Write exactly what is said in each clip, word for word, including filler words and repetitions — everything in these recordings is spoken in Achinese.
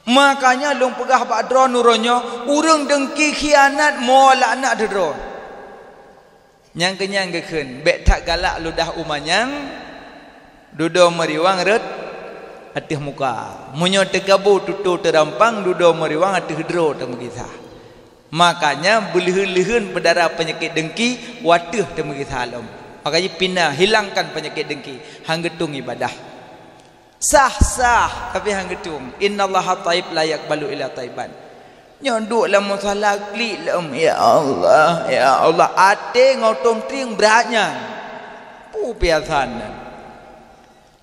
Makanya lôn peugah bak droeneuh uroe nyoe, ureuëng deungki khianat mo laknat droe. Nyang keunyan geukheun, bék that galak ludah u manyang, dudoe meuriwang rot ateueh muka. Meunyoe teukabu tutoe teurampang, dudoe meuriwang ateueh droe teumeugisa. Makanya beuleuheun-leuheun peudara peunyakét deungki wateueh teumeugisa lom. Makanya pina, hilangkan peunyakét deungki, han geutueng ibadah. Sah-sah, tapi han geutueng. Innallaha thayyib la yaqbalu illa thayyiban. Nyoe duek lam musala klik lom, "Ya Allah, ya Allah." Até ngon tom tring brat nyan. Peue piasan nyan.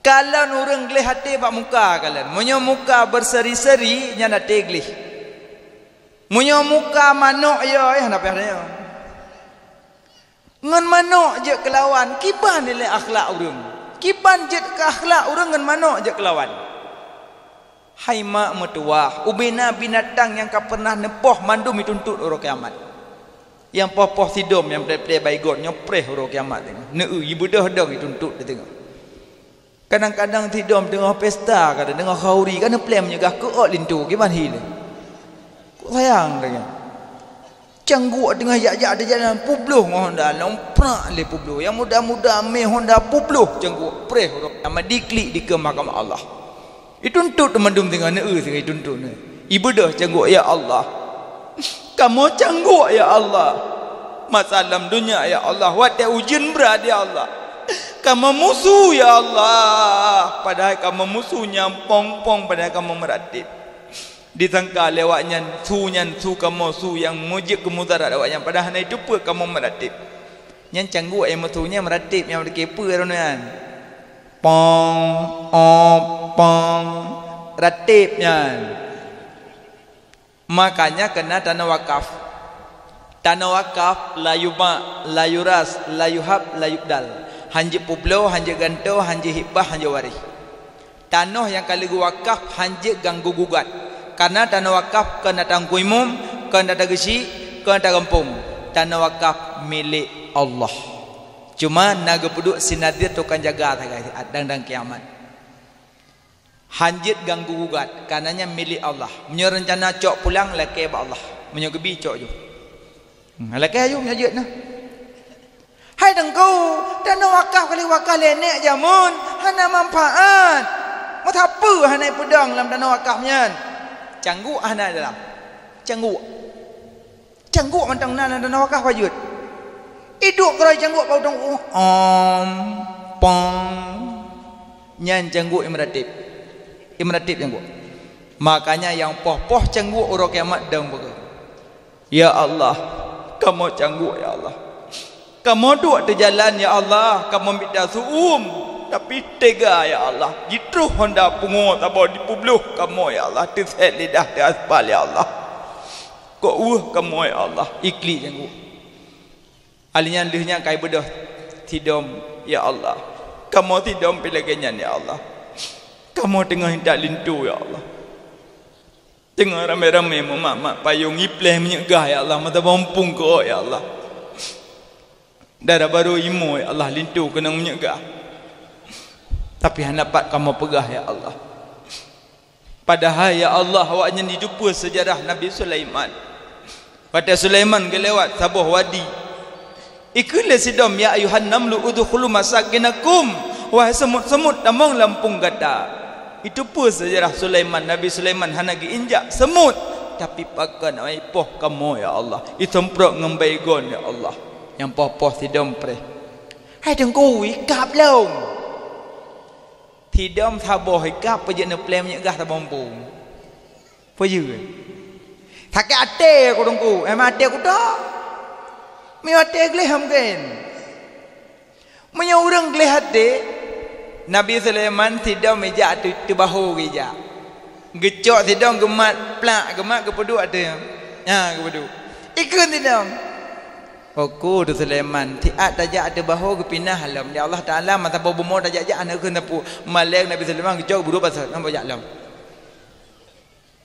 Kalon ureuëng gleh até bak muka kalon. Meunyoe muka beuseri-seri, nyan até gleh. Meunyoe muka manok yo, eh, hana payah nyoe. Ngon manok jeuet keulawan, kiban nilai akhlak ureuëng. Kiban jeuet keu akhlak ureuëng ngon manok jeuet keulawan. Hai mak meutuwah, ubena binatang nyang ka pernah neupoh mandum ituntut uroe kiamat. Nyang poh-poh sidom nyang plé-plé Baygon nyoe preh uroe kiamat teungoh. Neu-eu ibeudôh dong ituntut di teungoh. Kadang-kadang sidom teungoh pesta, kadang teungoh khauri, kan neuplém nyeugah keu ôt linto, kiban hil. Kok sayang dengan. Cangguek teungoh jak-jak di jalan, publoh ngon honda, lom prak lé publoh. Nyang muda-muda mé honda publoh cangguek, preh uroe kiamat diklik dikeue mahkamah Allah. Ituntut mandum singoh neu-eu singoh ituntut neu. Ibeudôh cangguek, "Ya Allah, kamoe cangguek, ya Allah. Masa lam donya, ya Allah, watée ujeuen brat, ya Allah. Kamoe musu, ya Allah. Padahai kamoe musu nyang pong-pong, padahai kamoe meuratéb." Disangka lé awaknyan su nyan su kamoe, su nyang meujeuet keu mudarat awaknyan, padahai hana iteupeue kamoe meuratéb. Nyan cangguek nyang meusu nyan meuratéb nyang meudeuke peue droeneuh nyan. Pong, op, pong, ratéb nyan. Makanya keuna tanoh wakaf. Tanoh wakaf la yuba', la yuras, la yuhab, la yubdal. Han jeuet publoh, han jeuet gantoe, han jeuet hibah, han jeuet waréh. Tanoh nyang ka lheueh geuwakaf han jeuet ganggu gugat. Kareuna tanoh wakaf kon atra Teungku Imum, kon atra Geuchik, kon atra gampông. Tanoh wakaf milék Allah. Cuma na geupeuduek si nadhir tukang jaga sagai siat dang-dang kiamat. Han jeuet ganggu gugat, kareuna nyan milék Allah. Meunyoe reuncana cok pulang, lakée bak Allah. Meunyoe geubi, cok ju. Hmm, lakée ju, meunyoe jeuet na. Hai Teungku, tanoh wakaf ka lheueh wakaf lé nèk jameun, hana manfaat. Meusapeue hana ipeudong lam tanoh wakaf nyan? Cangguek hana dalam. Cangguek. Cangguek mantong na lam tanoh wakaf ka jeuet. Iduek keurôi cangguek bak u Teungku. Om, pong. Nyan cangguek nyang meuratéb. Nyang meuratéb cangguek. Makanya nyang poh-poh cangguek uroe kiamat dong beugöt. Ya Allah, kamoe cangguek, ya Allah. Kamoe duek teujalan, ya Allah, kamoe mita su-uem, tapi teuga, ya Allah. Jitroh honda pungo saboh jipubloh kamoe, ya Allah, teusét lidah teuh aspal, ya Allah. Kok weueh kamoe, ya Allah, iklik cangguek. Ali nyan lheueh nyan ka ibeudôh sidom, ya Allah. Kamoe sidom pih lagée nyan, ya Allah. Kamoe teungoh intat linto, ya Allah. Teungoh ramé-ramé meumat-mat payong ipleh minyeuk gah, ya Allah, mata bompong keu ôk, ya Allah. Dara barô imoe, ya Allah, linto keunong minyeuk gah. Tapi hana pat kamoe peugah, ya Allah. Padahai, ya Allah, awaknyan jiteupeue seujarah Nabi Sulaiman. Watée Sulaiman geulewat saboh wadi, ikheun lé sidom, "Ya ayuhan namlu udkhulu masakinakum," wahai semut-semut, tamong lam pung gata. Jiteupeue seujarah Sulaiman, Nabi Sulaiman hana geuinjak semut, tapi pakon awai poh kamoe, ya Allah, jisemprot ngon Baygon, ya Allah. Nyang poh-poh sidom preh. Hai Teungku, ikab lom. Sidom saboh ikab peujeuet neuplém minyeuk gah saboh muphom. Peue jeuet? Sakét até ku Teungku, eh, até kuto. Meunyoe até gleh mungken. Meunyoe ureuëng gleh até, Nabi Sulaiman sidom ijak teu-, teubaho geujak. Geucok sidom geumat plak, geumat geupeuduek ateueh. Ha, geupeuduek. Ikheun sidom. Oku tu Sulaiman, siat tajak teubaho geupinah lom. Ya Allah Taala, masa boh bumoe tajak-jak, hana kheun sapeue. Maleng Nabi Sulaiman geucok geuduek basa, nampak jak lom.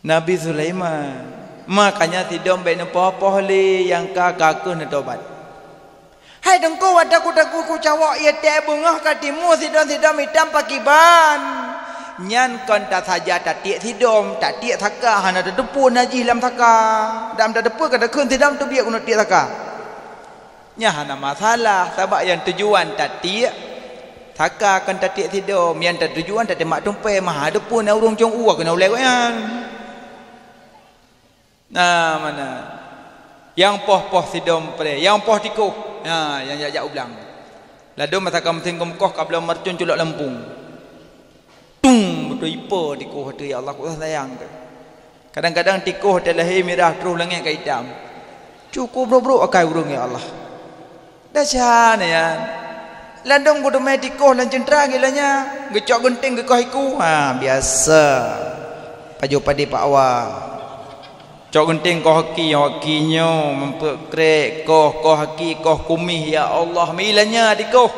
Nabi Sulaiman. Makanya sidom bék neupoh-poh lé nyang ka, ka keuh neutobat. Hai Teungku, watée ku, ku cawök ié tée beungoh ka timu sidom-sidom itam pakiban. Nyan kon tasaja tatiek sidom, tatiek saka hana tateupeue najih lam saka. Dam tateupeue ka takheun sidom teubiet keuneuk tiek saka. Nyan hana masalah, sabab nyang tujuan tatiek saka kon tatiek sidom, nyang tatujuan tateumpat tumpée, maha teupeue na ureuëng cong uwa keuneuk ulée gobnyan. Nah, mana? Nyang poh-poh sidom preh, nyang poh tikoh. Nah, nyang jak-jak u blang. Ladom masa ka meusén geumeukoh ka bloe meuracon culok lampung. Tung, beutôi ipo tikoh tu, ya Allah, ku sayang tu. Kadang-kadang tikoh teu lahé mirah troh langét ka itam. Cukup brok-brok akai ureuëng, ya Allah. Desya nyan. Ladom geuteumé tikoh lam ceuntra gila nya, geucok geunteng geukoh iku. Ha, biasa. Pajoh padé pakwa. Cok geunteng koh aki, aki nyoe meupeuk krek, koh, koh aki, koh kumih, ya Allah, mila nya tikoh.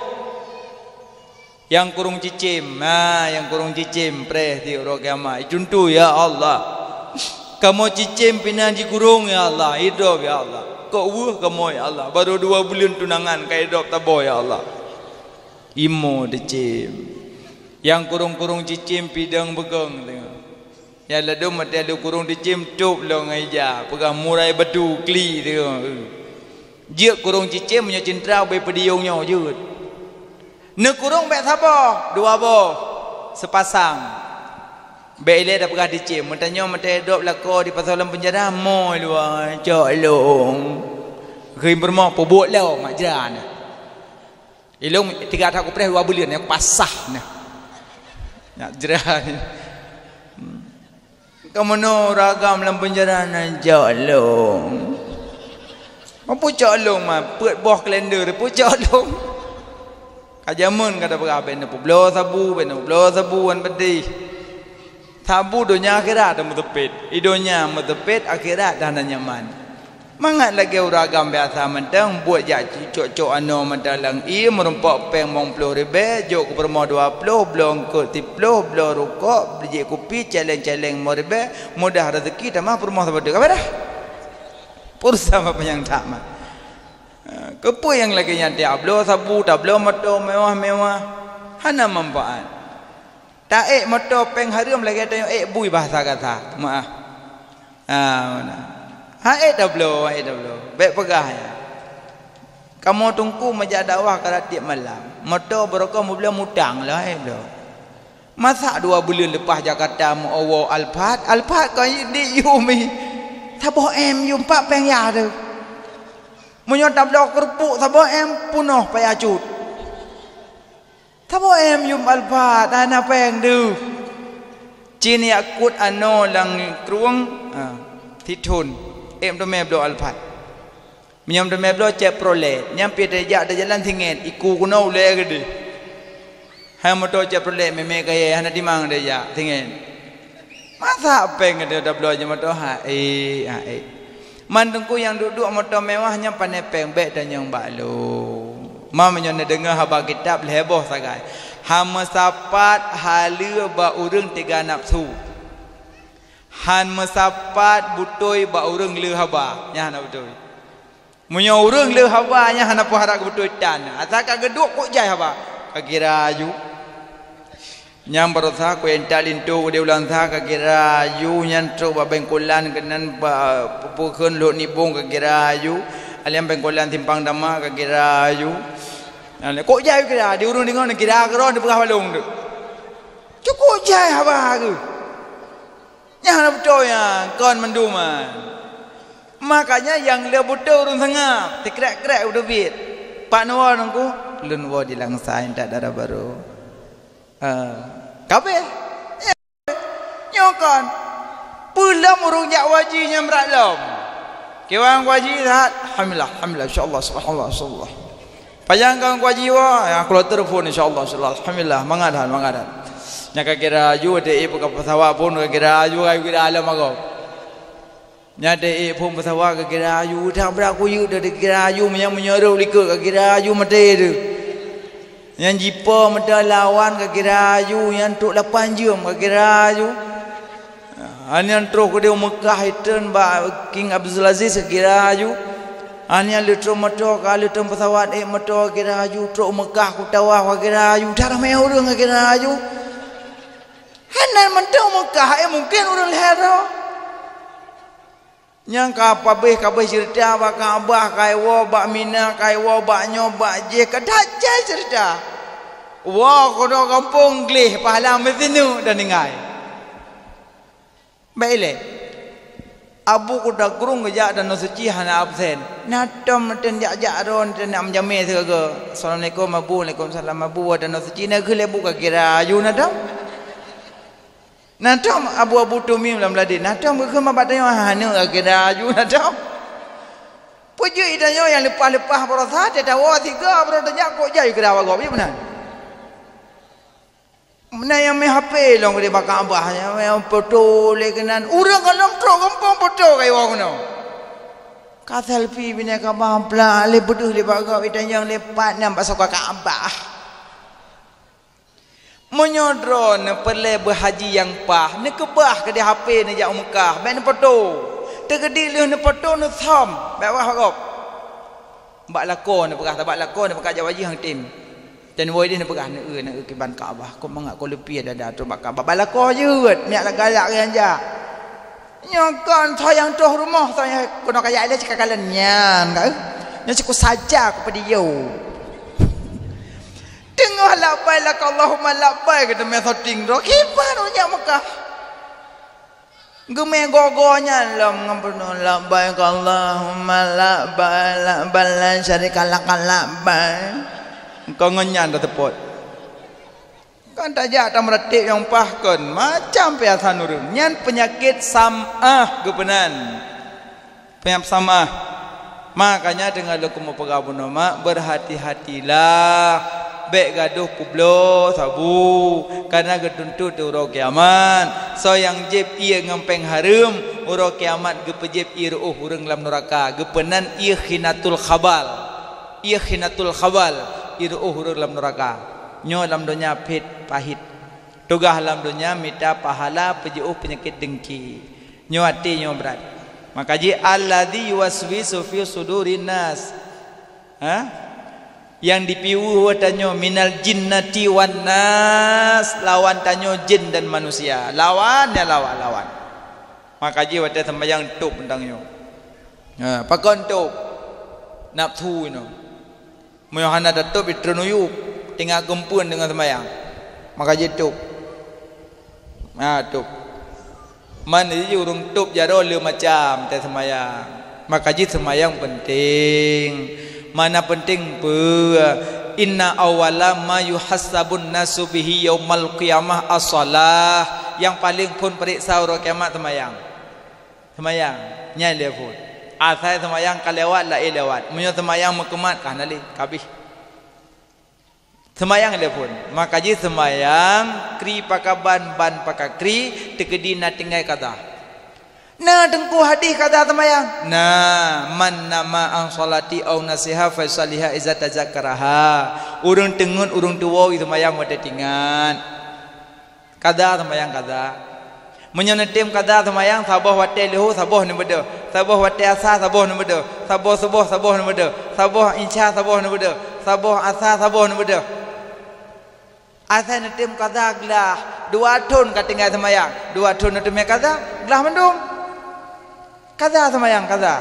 Nyang kurong cicém, ha, nyang kurong cicém preh di uroe kiamat. Icuntu, ya Allah. Kamoe cicém pih na jikurong, ya Allah. Idop, ya Allah. Kok weueh kamoe, ya Allah. Baru dua buleuen tunangan ka idop taboh, ya Allah. Imo cicém. Nyang kurong-kurong cicém pidong beugong tengok. Ya ladom maté lôn kurong cicém top lom ngon ija, peugah murai batu kli tengok. Jeuet kurong cicém meunyoe ceuntra ubé peudiyong nyoe jeuet. Neukurong bék saboh, dua boh, seupasang. Bék ilée tapeugah cicém, meutanyoe meuteudok lakoe dipasoe lam peunjara, moe luwa cok lôn. Keu peurumoh peubuet lom mak jra na. Ilong tiga that kupreh dua buleuen, nyang pasah na. Nyak jra. Kamoe nyoe ureuëng agam lam peunjara na cok lôn. Meupeucok lôn ma, peuet boh kalender peucok lôn. Ka jameun ka tapeugah, "Bèk neupeubloe sabu, bèk neupeubloe sabu wan peudeh." Sabu donya akhirat meuteupet. I donya meuteupet, akhirat hana nyaman. Mangat lagée ureuëng agam biasa mantong buet jak cok-cok anoe mantong lam ié, meurumpok péng limong ploh ribée, jok keu peurumoh dua ploh, bloe eungkot siploh, bloe rukok, jép kupi, caleng-caleng limong ribée, mudah rezeki tamah peurumoh saboh teuk. Ka beureh? Pulsa bak panyang that mat. Ha, keupeue nyang lagée nyan, tabloe sabu, tabloe moto mewah-mewah, hana manfaat. Taék moto péng hareuem lagée tanyoe ék bui bahasa gata. Meu'ah. Ha, meunan. Ha'ék tabloe, ha'ék tabloe. Bék peugah nyan. Kamoe teungku meujak dakwah ka rab tieb malam. Moto barokon meubloe mutang lom, ha'ék bloe. Masa dua buleuen leupah Jakarta meu-o woe Alphard, Alphard kon di yum ih. Saboh M yum pat péng ya teuh. Meunyoe tabloe keureupuk saboh M peunoh paya cut. Saboh M yum Alphard, hana péng deuh. Cit jak kut anoe lam krueng, ha, sithon. Ék meuteumé bloe Alphard. Meunyoe meuteumé bloe Chevrolet, nyan pih tajak tajalan singet, iku keunoe ulée keudeh. Hai moto Chevrolet mémé kayée hana timang tajak singet. Masa péng gata tabloe jeuet moto? Ha'ék, ha'ék. Man teungku nyang duek-duek moto mewah nyan pané péng, bék tanyong bak lôn. Ma meunyoe neudeungoe haba kitab lhée boh sagai. Han meusapat haleue bak ureuëng teuga nafeusu. Han meusapat beutôi bak ureuëng le haba. Nyan hana beutôi. Meunyoe ureuëng le haba nyan hana peuharab keu beutôi tan. Asai ka geuduek kok jai haba. Ka kira aju. Nyang barosa ku entak linto u di ulang sa ka kira aju nyan trok bak bengkolan keunan ba peupukheun lhok nibong ka kira aju. Alian bengkolan simpang dama ka kira aju. Nah, kok jai kira di ureuëng deungoe kira keudroe dipeugah balong tu. Cukok jai haba tu. Nyang hana beutôi nyan kon mandum nyan. Makanya nyang le beutôi ureuëng seungab, sikrek-krek beuteubiet. Pak Nuwa nungku, lôn woe di Langsa intat dara barô. Ah, kabeh. Nyoe kon. Peulom ureuëng jak waji nyang brat lom. Kiwang waji that, alhamdulillah, alhamdulillah, insyaallah, subhanallah, insyaallah. Pajan kang kuaji wa, ya, kalau telepon insyaallah, insyaallah. Alhamdulillah, mangat that, mangat that. Nyang ka kira aju, ada eh buka pesawat pun ka kira aju, ka kira alam agam. Nyang ada eh pun pesawat ka kira aju, tak berat kuyu dah kira aju, menyang menyuruh likot ka kira aju mati tu. Nyang jipo mata lawan ka kira aju, nyang trok lapan jam ka kira aju. Hana troh keudeh u Meukah, itreun bak King Abdul Aziz kira aju. Hana leutrong moto, ka leutrong pesawat, eh, moto kira aju, trok u Meukah, ku tawaf kira aju, that ramé ureuëng kira aju. Nan mantong Meukah, eh, mungken ureuëng lhèe droe. Nyang ka pabéh-kabéh ceurita bak Ka'bah, ka iwoe bak Mina, ka iwoe bak nyoe, bak jéh, ka that jai ceurita. Woe keunoe gampông gleh, pahala meusineuk dan tinggai. Bèk ilée. Abu Kuda Krueng geujak Danau Suci hana absen. Na tom meuteun jak-jak droe, meuteun nak meujamé sigoe. "Assalamualaikum, Abu." "Waalaikumsalam, Abu." "Woe Danau Suci na geuh lé Bu, ka kira aju na tom." Na tom abu-abu tumim lam ladé. Na tom geukheun bak tanyoe, "Hana, ka kira aju na tom." Peujeuet tanyoe nyang leupah-leupah baroesa, teuh tawoe sigoe baroe tajak kok jai kira bak gob, ya meunan. Meunan nyang mé H P lom keudeh bak Ka'bah, nyang mé foto lé keunan. Ureuëng ka lom trok gampông foto ka iwoe keunoe. Ka selfie binéh Ka'bah, plak lé beudeuh lé bak gob, itanyong lé pat nyan bak soe ka Ka'bah. Meunyoe droeneuh peureulée beuhaji nyang paih, neukeubah keudeh H P neujak u Meukah, bèk neufoto. Teukeudi lheueh neufoto neusom, bèk wah gob. Bak lakoe neupeugah, bak lakoe neupeugah jak wajih nyang tem. Dan woe deh neupeugah, "Neu-eu, neu-eu kiban Ka'bah, kok mangat kok leupie dada trok bak Ka'bah." Bak lakoe jeuet, miak galak nyang jak. Nyoe kon soe nyang troh rumoh, soe nyang keunoe kajak ilée cit kakalon nyan, ka, eh? Nyoe cit kusaja kupeudiyeu. Teungoh labbai laka Allahumma labbai geuteumé syuting droe, kiban ureuëng jak Meukah. Geumé gogo nyan lom ngon peunoh, "Labbaik Allahumma labbaik, labbaik la syarika laka labbaik." Kon ngon nyan taseupôt. Kan tajak tameuratéb nyang paih kon, macam peuasan ureuëng. Nyan peunyakét sam'ah geupeunan. Peunyab samah. Makanya teungoh lôn keumeung peugah bunoe mak, berhati-hatilah, bék gadôh peubloe sabu, kareuna geutuntot uroe kiamat. Soe nyang jieb ié ngon péng hareuem, uroe kiamat geupeujieb ié reuôh ureuëng lam nuraka, geupeunan ié khinatul khabal. Ié khinatul khabal, ié reuôh ureuëng lam nuraka. Nyoe lam donya phét pahit. Tugaih lam donya mita pahala peujiôh peunyakét deungki. Nyoe até nyoe brat. Maka jih, "Alladzi yuwaswisu fi sudurin nas." Ha? Nyang dipiôh tanyoe, "Minal jinnati wan nas," lawan tanyoe jin dan manusia. Lawan, ya lawan, lawan. Maka jih watée seumayang tôb teuntang nyoe. Ha, pakon tôb? Nafsu inoe. Meunyoe hana tatôb, jitreun u yup, teungoh geumpeuen deungon seumayang, maka jitôb. Ha, tôb. Man jih ureuëng tôb jaroe le macam teuh seumayang. Maka jih seumayang peunteng. Mana peunteng peue? "Inna awwala ma yuhasabun nasu bihi yaumal qiyamah as-shalah." Nyang paleng phon peuriksa uroe kiamat seumayang. Seumayang, nyan lé phon. Asai seumayang ka lewat, laén lewat. Meunyoe seumayang meukeumat, ka hana lé, ka abéh. Seumayang lé phon. Maka jih seumayang, kri pakaban, ban pakakri, teukeudi na tinggai kada. Na teungku hadih kada seumayang? Na, "Man nama an sholati au nasiha faisaliha iza tazakaraha." Ureuëng teungeut, ureuëng tuwoe seumayang watée teuingat. Kada seumayang kada. Meunyoe neutem kada seumayang, saboh watée leuhô, saboh neubeudôh. Saboh watée asa, saboh neubeudôh. Saboh suboh, saboh neubeudôh. Saboh isya, saboh neubeudôh. Saboh asa, saboh neubeudôh. Asai neutem kada glah, dua thon ka tinggai seumayang. Dua thon neuteumé kada, glah mandum. Kada seumayang kada.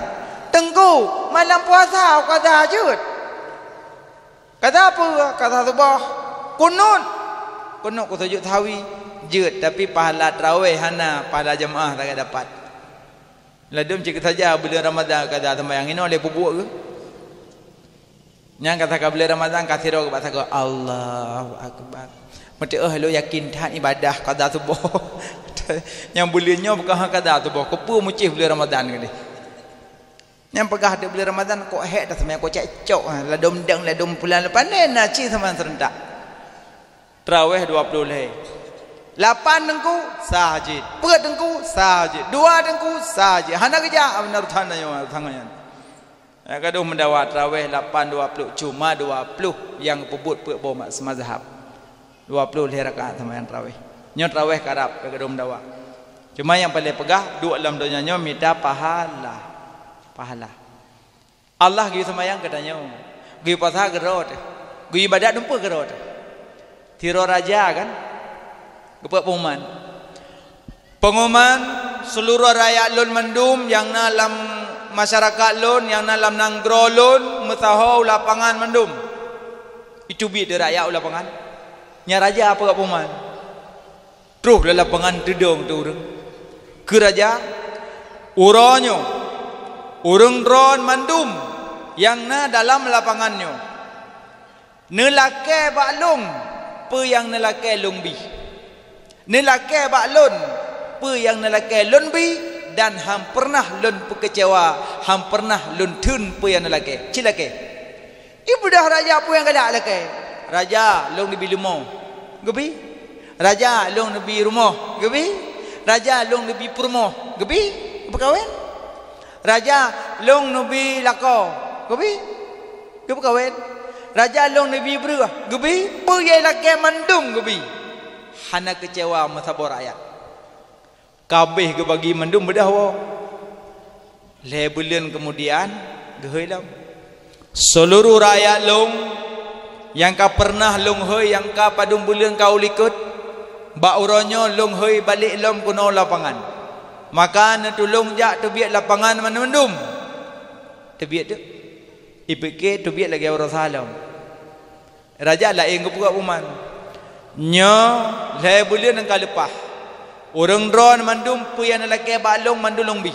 Teungku, malam puasa kada jeuet. Kada peue, kada suboh. Kunut. Kunut keu sujud sahwi. Jeuet, tapi pahala tarawéh hana, pahala jeumaáh sagai dapat. Ladôm cit saja buleuen Ramadhan kada seumayang inoe lé peubuet geuh. Nyang ka sagai buleuen Ramadhan ka sidroe bak sagoe, "Allahu Akbar." Meuteuôh lôn yakin that ibadah kada suboh. Nyang buleuen nyoe bukon han kada suboh. Keupeue mucéh buleuen Ramadhan keudeh? Nyang peugah di buleuen Ramadhan, kok hék that seumayang, kok cék cok, ha, ladôm deueng, ladôm pulan, leupah nyan na cit seumayang seurentak. Tarawéh dua ploh lhèe. Lapan teungku, sah jeuet. Peuet teungku, sah jeuet. Dua teungku, sah jeuet. Hana geujak, beuna rutan nyoe, rutan nyan. Ya, gadoh meudawa tarawéh lapan dua ploh, cuma dua ploh nyang peubuet peuet boh ma-, seumazhab. Dua ploh lhèe rakaat seumayang tarawéh. Nyoe tarawéh karab, gadoh meudawa. Cuma nyang paleng peugah, duek lam donya nyoe mita pahala. Pahala. Allah geuyue seumayang geutanyoe. Geuyue puasa keudroe teuh. Geuyue ibadat dumpeue keudroe teuh. Sidroe raja kan? Geupeubuet pengumuman. Pengumuman, seluruh rakyat lôn mandum nyang na lam masyarakat lôn, nyang na lam nanggroe lôn, meusaho u lapangan mandum. Iteubiet rakyat u lapangan. Nyan raja peugah pengumuman. Troh lam lapangan teudong teu ureuëng. Keu raja, uroe nyoe, ureuëng droe mandum nyang na dalam lapangan nyoe, neulakée bak lôn peue nyang neulakée lôn bi. Neulakée bak lôn peue nyang neulakée lôn bi, dan han peureunah lôn peukeucewa, han peureunah lôn theun peue nyang neulakée. Cit lakée. Ibeudôh raja peue nyang galak lakée. Raja, lôn neubi leumo. Geubi. Raja, lôn neubi rumoh. Geubi. Raja, lôn neubi peurumoh. Geubi. Geupeukawen. Raja, lôn neubi lakoe. Geubi. Geupeukawen. Raja, lôn neubi breueh. Geubi. Peue nyang lakée mandum geubi. Hana keucewa meusaboh rakyat. Ka abéh geubagi mandum beudôh woe. Lhée buleuen keumudian, geuhôi lom. Seuluruh rakyat lôn nyang ka peureunah lôn hôi nyang ka padum buleuen ka u likot, bak uroe nyoe lôn hôi balek lom keunoe lapangan. Maka neutulông jak teubiet lapangan mandum-mandum. Teubiet teuk. Ipike teubiet lagée uroe salom. Raja laén geupeugah pengumuman, "Nyoe lhée buleuen nyang ka leupah. Ureuëng droe mandum peue nyang neulakée bak lôn mandum lôn bi.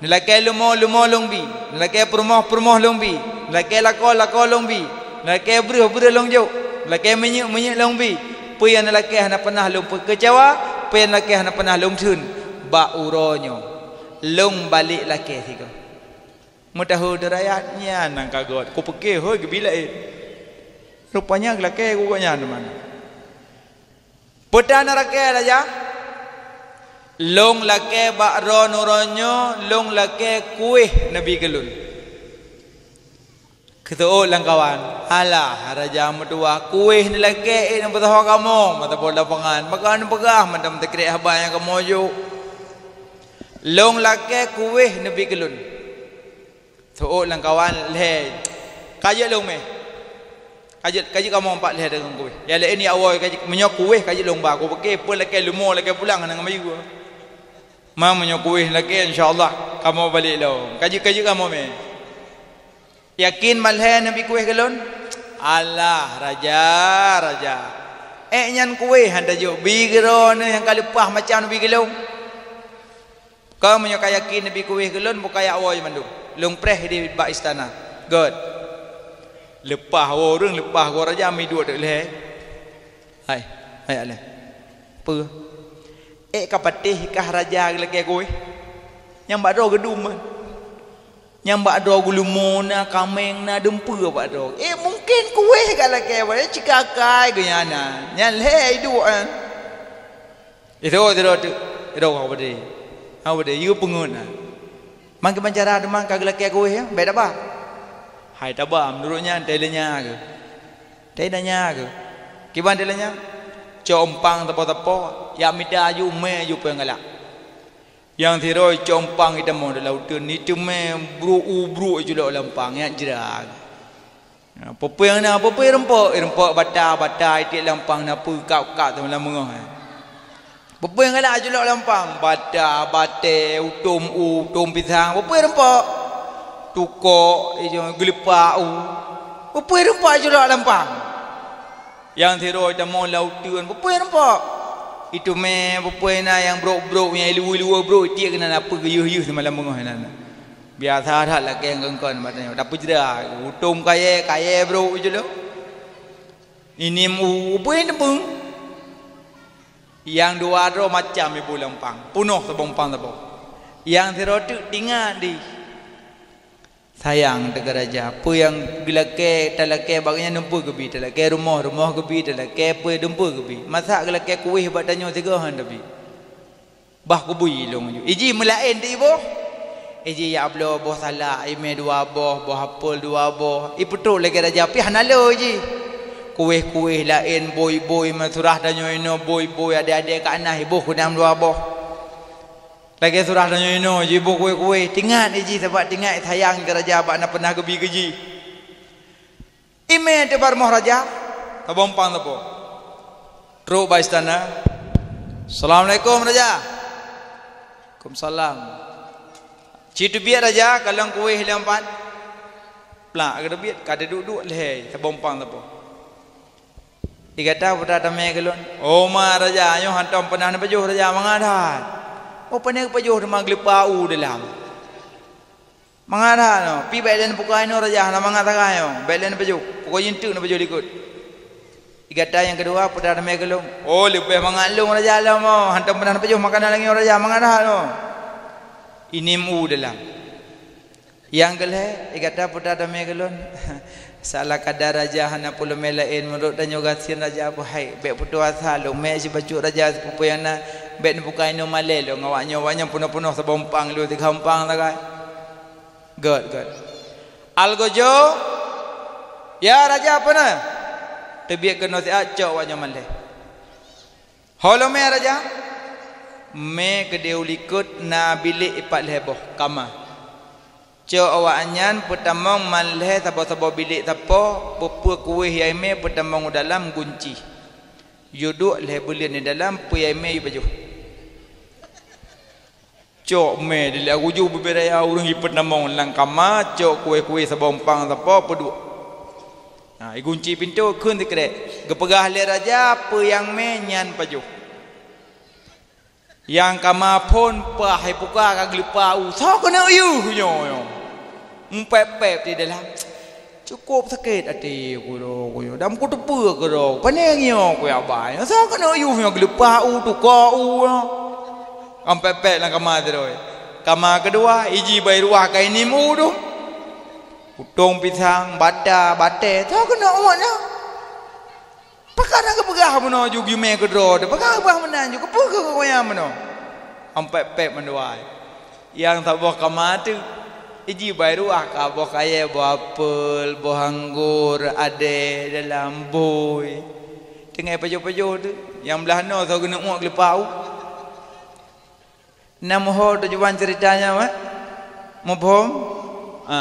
Neulakée leumo, leumo lôn bi. Neulakée peurumoh, peurumoh lôn bi. Neulakée lakoe, lakoe lôn bi. Neulakée breueh, breueh lôn jok. Neulakée minyeuk, minyeuk lôn bi. Peue nyang neulakée hana peureunah lôn peukeucewa, peue nyang neulakée hana peureunah lôn theun. Bak uroe nyoe, lôn balek lakée sigoe." Meutahu deurayat nyan nyang ka gét, kupike hôi geubi laén. Rupanya geulakée geuh nyan teuma. Peue tan neulakée raja? Lôn lakée bak droeneuh uroe nyoe, lôn lakée kuéh neubi keu lôn. Geuseuôt lam kawan, "Alah, raja meutuwah, kuéh neulakée ék neupeusaho kamoe, mata boh lapangan, maka neupeugah mantong teukrek haba nyang kamoe jok. Lôn lakée kuéh neubi keu lôn." Seuôt lam kawan lhée, "Ka jeuet lôn mé. Ka jeuet, ka jeuet kamoe pat lhée deungon kuéh. Nyang laén jak woe ka jeuet, meunyoe kuéh ka jeuet lôn ba, kupike peue lakée leumo lakée pulang hana ngeumaju. Ma meunyoe kuéh lakée, insya Allah kamoe balek lom. Ka jeuet, ka jeuet kamoe mé. Yakin ban lhée neubi kuéh keu lôn?" "Alah, raja, raja. Ék nyan kuéh han tajok, bi keu droeneuh nyang ka leupah macam neubi keu lôn." "Kon meunyoe ka yakin neubi kuéh keu lôn, buka jak woe mandum. Lôn preh di bak istana." Gét. Leupah woe ureuëng, leupah goe raja, miduek teuk lhée. "Hai, hai alée. Peue? Ék ka patéh kah raja geulakée kuéh? Nyang bak droe geudum man. Nyang bak droe geuleumo na, kaméng na, dumpeue bak droe. Ék mungken kuéh ka lakée bak, cikakai geuh nyan na. Nyan lhée iduek nyan." Sidroe-sidroe teuk, sidroe ka padé. Ka padé, yue peungeut na. "Mangkeubang cara teuma ka geulakée kuéh, ya? Bék taba." "Hai taba, meunurot nyan, teuleunyae keuh. Teuleunyae keuh. Kiban teuleunyae? Cok umpang sapo-sapo, jak mita aju umé aju peue nyang galak. Nyang sidroe cok umpang itamong lam uteuen, iteumé bruek u bruek ijulok lam umpang, nyan jra." "Peue-peue nyang na, peue-peue rumpok?" "Rumpok bata, bata, itiek lam umpang na peue, kab-kab teuma lam beungoh." "Peue-peue nyang galak ijulok lam umpang?" "Bata, batée, utom u, utom pisang." "Peue-peue rumpok?" "Tukok, ijo, geuleupah u." "Peue-peue rumpok ijulok lam umpang?" Nyang sidroe itamong lam uteuen, "Peue-peue rumpok?" "Iteumé, peue-peue na nyang brok-brok, nyang iluwa-iluwa brok, itiek keunan na peue geuyeuh-yeuh teuma lam beungoh nyan." Biasa that lakée ngon kon, bak tanyoe tapeujra, utom kayée, kayée brok ijulok. Inim u, ubé neubeueng. Nyang dua droe macam ibu lam umpang, peunoh saboh umpang saboh. Nyang sidroe teuk tingat di. Sayang teuka raja, peue nyang geulakée, talakée bak nyan dumpeue geubi, talakée rumoh, rumoh geubi, talakée peue dumpeue geubi. Masa geulakée kuéh bak tanyoe sigoe han tabi. Bah kubui lôn ju. Iji meulaén di boh. Iji jak bloe boh salak, imé dua boh, boh apel dua boh. Ipeutrok lagée raja pih hana lo iji. Kuéh-kuéh laén, boi-boi, meusurah tanyoe inoe, boi-boi, adé-adé ka na iboh keunan dua boh. Lagée surah tanyoe inoe, jiboh kuéh-kuéh. Tingat iji, sabab tingat sayang keu raja bak na peunah geubi keu jih. Imé teuba rumoh raja, saboh umpang saboh. Trok bak istana. "Assalamualaikum, raja." Waalaikumsalam. Ci teubiet raja, kalon kueh lé empat. Plak geuteubiet, ka teuduek-duek lhèe, saboh umpang saboh. Digata putra tamè keu lôn, "Oh ma raja, nyoe hantom peunah neupajoh raja, mangat that." "Oh, pane pajoh teuma geuleupa u dalam." "Mangat that nyoe, pi bèk lé neubuka inoe raja, hana mangat sagai nyoe, bèk lé neupajoh. Pokok jih teuk neupajoh likot." Digata nyang keudua putra tamè keu lôn, "Oh, leubeh mangat lôn raja lom, oh, hantom peunah neupajoh makanan lagèe nyoe raja, mangat that nyoe." Inim u dalam. Nyang keulhèe, digata putra tamè keu lôn. Salah kada raja hana peulumèe laén, meunurot tanyoe gasien raja peuhai. Bèk putus asa lôn, mè sibacut raja sipeue-peue nyang na, bèk neubuka inoe malèe lôn ngon awaknyoe, awaknyoe peunoh-peunoh saboh umpang lôn, tiga umpang sagai. Gèt, gèt. Algojo, "Ya raja, peue na?" "Teubiet keunoe siat, cok awaknyoe malèe." "Ho lôn mè raja?" "Mè keudéh u likot na bilék ipat lhèe boh, kama. Cok awaknyan peutamong malèe saboh-saboh bilék sapo, peue-peue kueh nyang mè peutamong u dalam gunci. Yue duek lhèe buleuen di dalam, peue nyang mè yue pajoh." Cok mè dilèe, ujoe bubé raya ureueng jipeutamong lam kama, cok kueh-kueh saboh umpang sapo, peuduek. Ha, igunci pintoe, kheun sikrek. Geupeugah lé raja, peue nyang mè nyan pajoh. Nyang kama phôn paih, ibuka ka geuleupa u. Soe keuneuk yôh nyoe, nyoe? Meupèp-pèp di dalam. Cukôp sakét até kudroe, kudroe. Dan kuteupeue keudroe. Pane nyoe kuyabai. Soe keuneuk yôh nyoe geuleupa u, tuka u nyoe. Meupèp-pèp lam kama sidroe. Kama keudua, iji bak ruah ka inim u dum. Putông pisang, bata, batèe. Soe keuneuk uet nyoe? Pakon hana geupeugah meunoe ju geumè keudroe teuh? Pakon geupeugah meunan ju? Keupeue keu geugoyang meunoe? Ampék-pék mandua. Nyang saboh kama teuh, iji bak ruah ka boh kayèe, boh apel, boh anggô, adèe, dalam bui. Teungoh pajoh-pajoh teuh, nyang blah noe soe keuneuk uet geuleupa u. Na meuho tujuan ceurita nyan, eh? Muphom? Ha.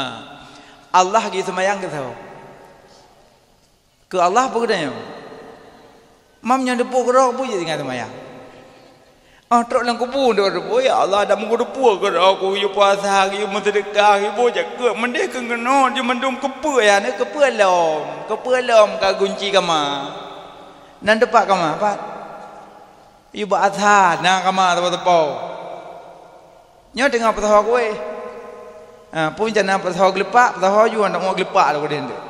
Allah geuseumayang keu soe? Keu Allah peue geutanyoe? Mam nyoe teupeue keudroe, peue jeuet tinggai seumayang? Oh, trok lam kubu, trok teupeue, "Ya Allah, dak meungeuteupeue keudroe, ku yue puasa, yue meuseudeukah, yue boh jakeuet, meudeh keu keunoe, jih mandum keupeue nyan, keupeue lom, keupeue lom ka gunci kama." Nan teumpat kama, pat? Yue bak asa, na kama teupeu-teupeu. Nyoe teungoh peusaho kueh. Ha, peue rencana peusaho geuleupak, peusaho ju, hantom uet geuleupak lom keudeh nteuk.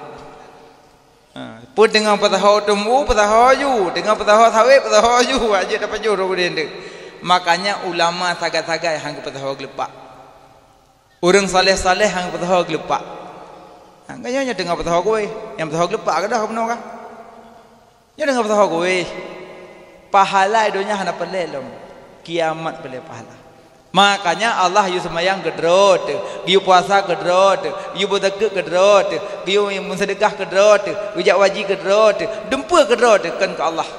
Ha, peue teungoh peusaho tuem u, peusaho ju, teungoh peusaho sawét, peusaho ju, hana jeuet tapajoh lom keudeh nteuk. Makanya ulama sagai-sagai han geupeusaho geuleupak. Ureueng saleh-saleh han geupeusaho geuleupak. Ha, nyoe, nyoe teungoh peusaho kueh, nyang peusaho geuleupak keudroe bunoe kah? Nyoe teungoh peusaho kueh. Pahala donya hana peureulèe lom. Kiamat peureulèe pahala. Makanya Allah yue seumayang keudroe teuh, yue puasa keudroe teuh, yue beuzakeuet keudroe teuh, yue meuseudeukah keudroe teuh, yue jak haji keudroe teuh, dumpeue keudroe teuh, kon keu Allah.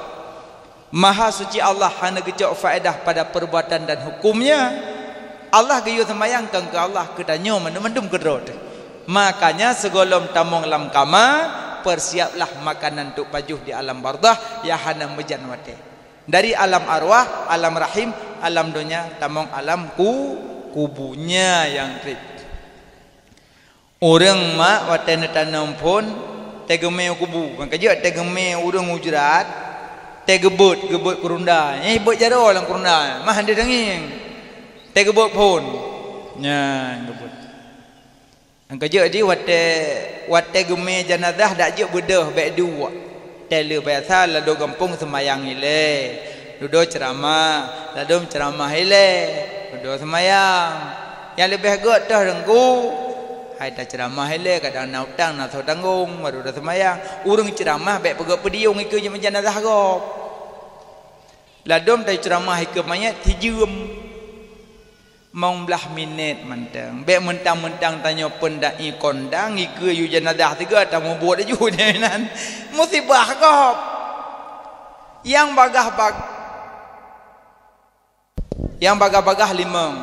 Maha suci Allah hana geucok faedah pada perbuatan dan hukumnya. Allah geuyue seumayang kon keu Allah, keu tanyoe mandum-mandum keudroe teuh. Makanya sigohlom tamong lam kama, persiaplah makanan untuk pajoh di alam barzakh nyang hana meujan watèe. Dari alam arwah, alam rahim, alam donya, tamong alam ku-, kubu, nyan nyang trép. Ureueng mak watèe neutanom phôn, teugeumè u kubu. Ban ka jeuet teugeumè ureueng ujrat, teugeubeuet, geubeuet keurunda. Nyan beuet jaroe lam keurunda, mah han deuh tangieng. Teugeubeuet phôn. Nyan geubeuet. Nyang keujeuet jih watèe, watèe geumè janazah dak jeuet beudôh bèk duek. Teuh lheueh biasa ladôm gampông seumayang ilèe, dudoe ceuramah, ladôm ceuramah ilèe, dudoe seumayang. Nyang leubeh gèt teuh Teungku, hai taceuramah ilèe, kadang na utang na soe tanggong, baru dudoe seumayang. Ureueng ceuramah bèk peugèt peudiyong ikeue janazah gob. Ladôm taceuramah ikeue manyèt sijeuem. Mong blah minèt mantong. Bèk meuntang-meuntang tanyoe peundai kondang ikeue yue janazah sigoe tamubuet laju nyan. Musibah gob. Nyang bagah bag-, nyang bagah-bagah limong.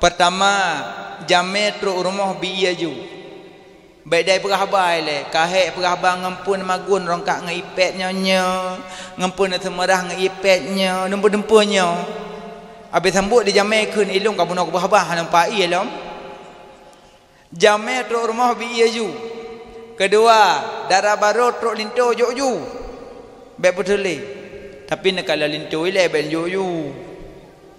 Peurtama, jamèe trok rumoh bi ié ju. Bèk dai peugah haba ilèe, ka hék peugah haba ngon peue magun rongkak ngon ipèt nyoe nyoe, ngon peue seumeurah ngon ipèt nyoe, dumpeue-dumpeue nyoe. Abéh sambot di jamé kheun, ilông ka bunoe keubah-bah hana meupa ié lom. Jamé trok rumoh bi ié ju. Keudua, dara barô trok linto jok ju. Bék peuteulé. Tapi neukalon linto ilée bék jok ju.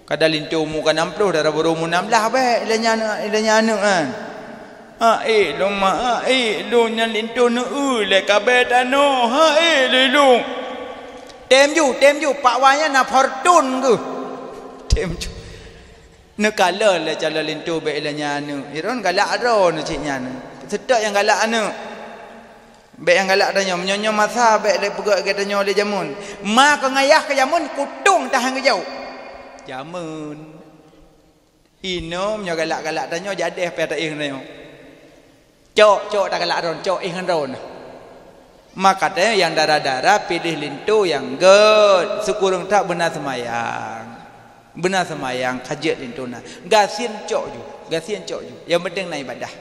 Kadang linto mu ka nam ploh, dara barô mu nam blah bék ilée nyan, ilée nyan aneuk kan. Ha ék lôn ma, ha ék lôn nyan linto neu-eu lé kabée tanoh, ha ék lé lôn. Tem ju, tem ju, pak wa nyan na Fortune geuh. Tem ju. Neukalon lé calon linto bék ilée nyan aneuk. Iron galak droe neuh cit nyan. Seutôt nyang galak aneuk. Bék nyang galak tanyoe, meunyoe nyoe masa bék lé peugah lagée tanyoe lé jameun. Ma keu ngayah keu jameun kutong tahan geujaweueb. Jameun. Inoe meunyoe galak-galak tanyoe jadeh payah taéh tanyoe. Cok, cok tagalak droen, cok éh ngon droen. Maka tanyoe nyang dara-dara piléh linto nyang gét, sikureueng that beuna seumayang. Beuna seumayang ka jeuet linto na. Gasien cok ju, gasien cok ju. Nyang penting na ibadah.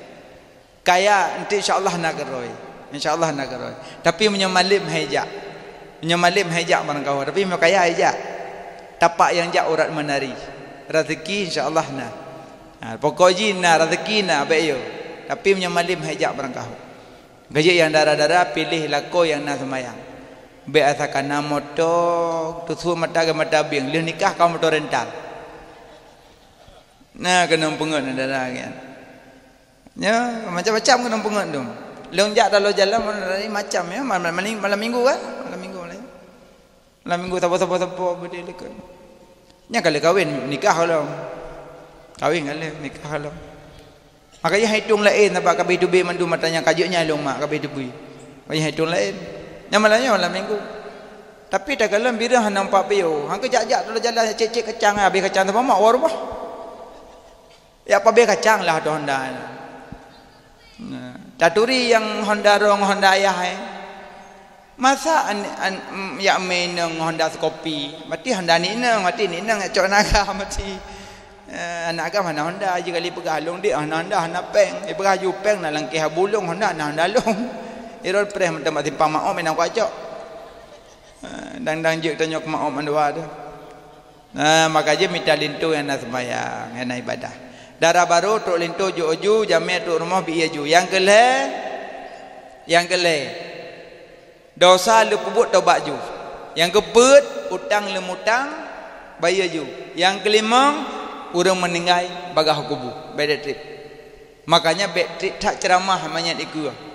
Kaya, enti insya Allah na keurôi. Insya Allah na keurôi. Tapi meunyoe malem hai jak. Meunyoe malem hai jak barangkaho. Tapi meunyoe kaya hai jak. Tapak nyang jak urat meunari. Raseuki insya Allah na. Ha, pokok jih na, raseuki na, bék yo. Tapi meunyoe malem hai jak barangkaho. Ka jeuet nyang dara-dara piléh lakoe nyang na seumayang. Bék asa kana moto, teusut mata keu mata bieng. Lheueh nikah ka moto rental. Na keunong peungeut na dara nyan. Ya, macam-macam keunong peungeut tu. Lôn jak dalam jalan, macam ya, malam, malam, malam minggu kan? Malam minggu, malam. Malam minggu sapo-sapo-sapo beudé likot. Nya ka lheueh kawin, nikah lom. Kawin ka lheueh, nikah lom. Maka yah itong laén, sabab ka beutubi mandum mata nyang ka jeuet nyan lôn mak, ka beutubi. Maka yah itong laén. Nya malam nyoe malam minggu. Tapi takalon birah hana empat piôh. Hangka jak-jak dalam jalan cek-cek kacang, habéh kacang sama mak, wah rumah. Ya pabéh kacang lah tu Honda. Nah, taturi nyang Honda rong, Honda ayah, eh. Masa an, an, mm, yak mé inong Honda Scorpio? Mati Honda ni inong, mati ni inong yak cok naga mati. Eh, anak agam hana Honda, ji kali peugah lông dek hana Honda, hana péng. Eh, peugah ju péng na langkeh abu lông Honda, na Honda lông. Irot preh mantong bak simpang maom inong kuat cok. Eh, dang-dang jeuet tanyoe keu maom mandua tu. Nah, maka jih mita linto nyang na seumayang, nyang na ibadah. Dara barô trok linto jok ju, jamé trok rumoh bi ié ju. Nyang keu lhée, nyang keu lhée, dosa leupeubeuet tobat ju. Nyang keu peuet, utang leumutang, bayeue ju. Nyang keu limong, ureuëng meuninggai bagaih kubu. Bék treb. Makanya bék treb that ceuramah manyét ikeue.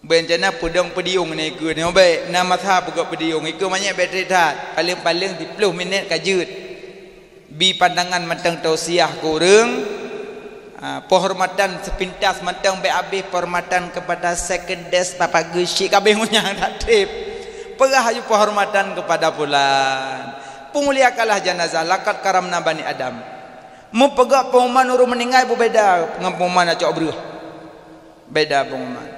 Bencana peudong peudiong na ikeue nyoe bék, na masa peugöt peudiong, ikeue manyét bék treb that, paleng-paleng siplôh minét ka jeuet. Bi pandangan mantong tausiah keu ureuëng, ah, penghormatan sepintas mantong bék habéh, penghormatan kepada sekedes Bapak Geuchik ka habéh ngon nyang that treb. Peugah aju penghormatan kepada fulan. Peumuliakanlah jenazah, laqad karamna bani Adam. Meupeugah pengumuman ureuëng meuninggai beubeda ngon pengumuman acok breueh. Beda pengumuman.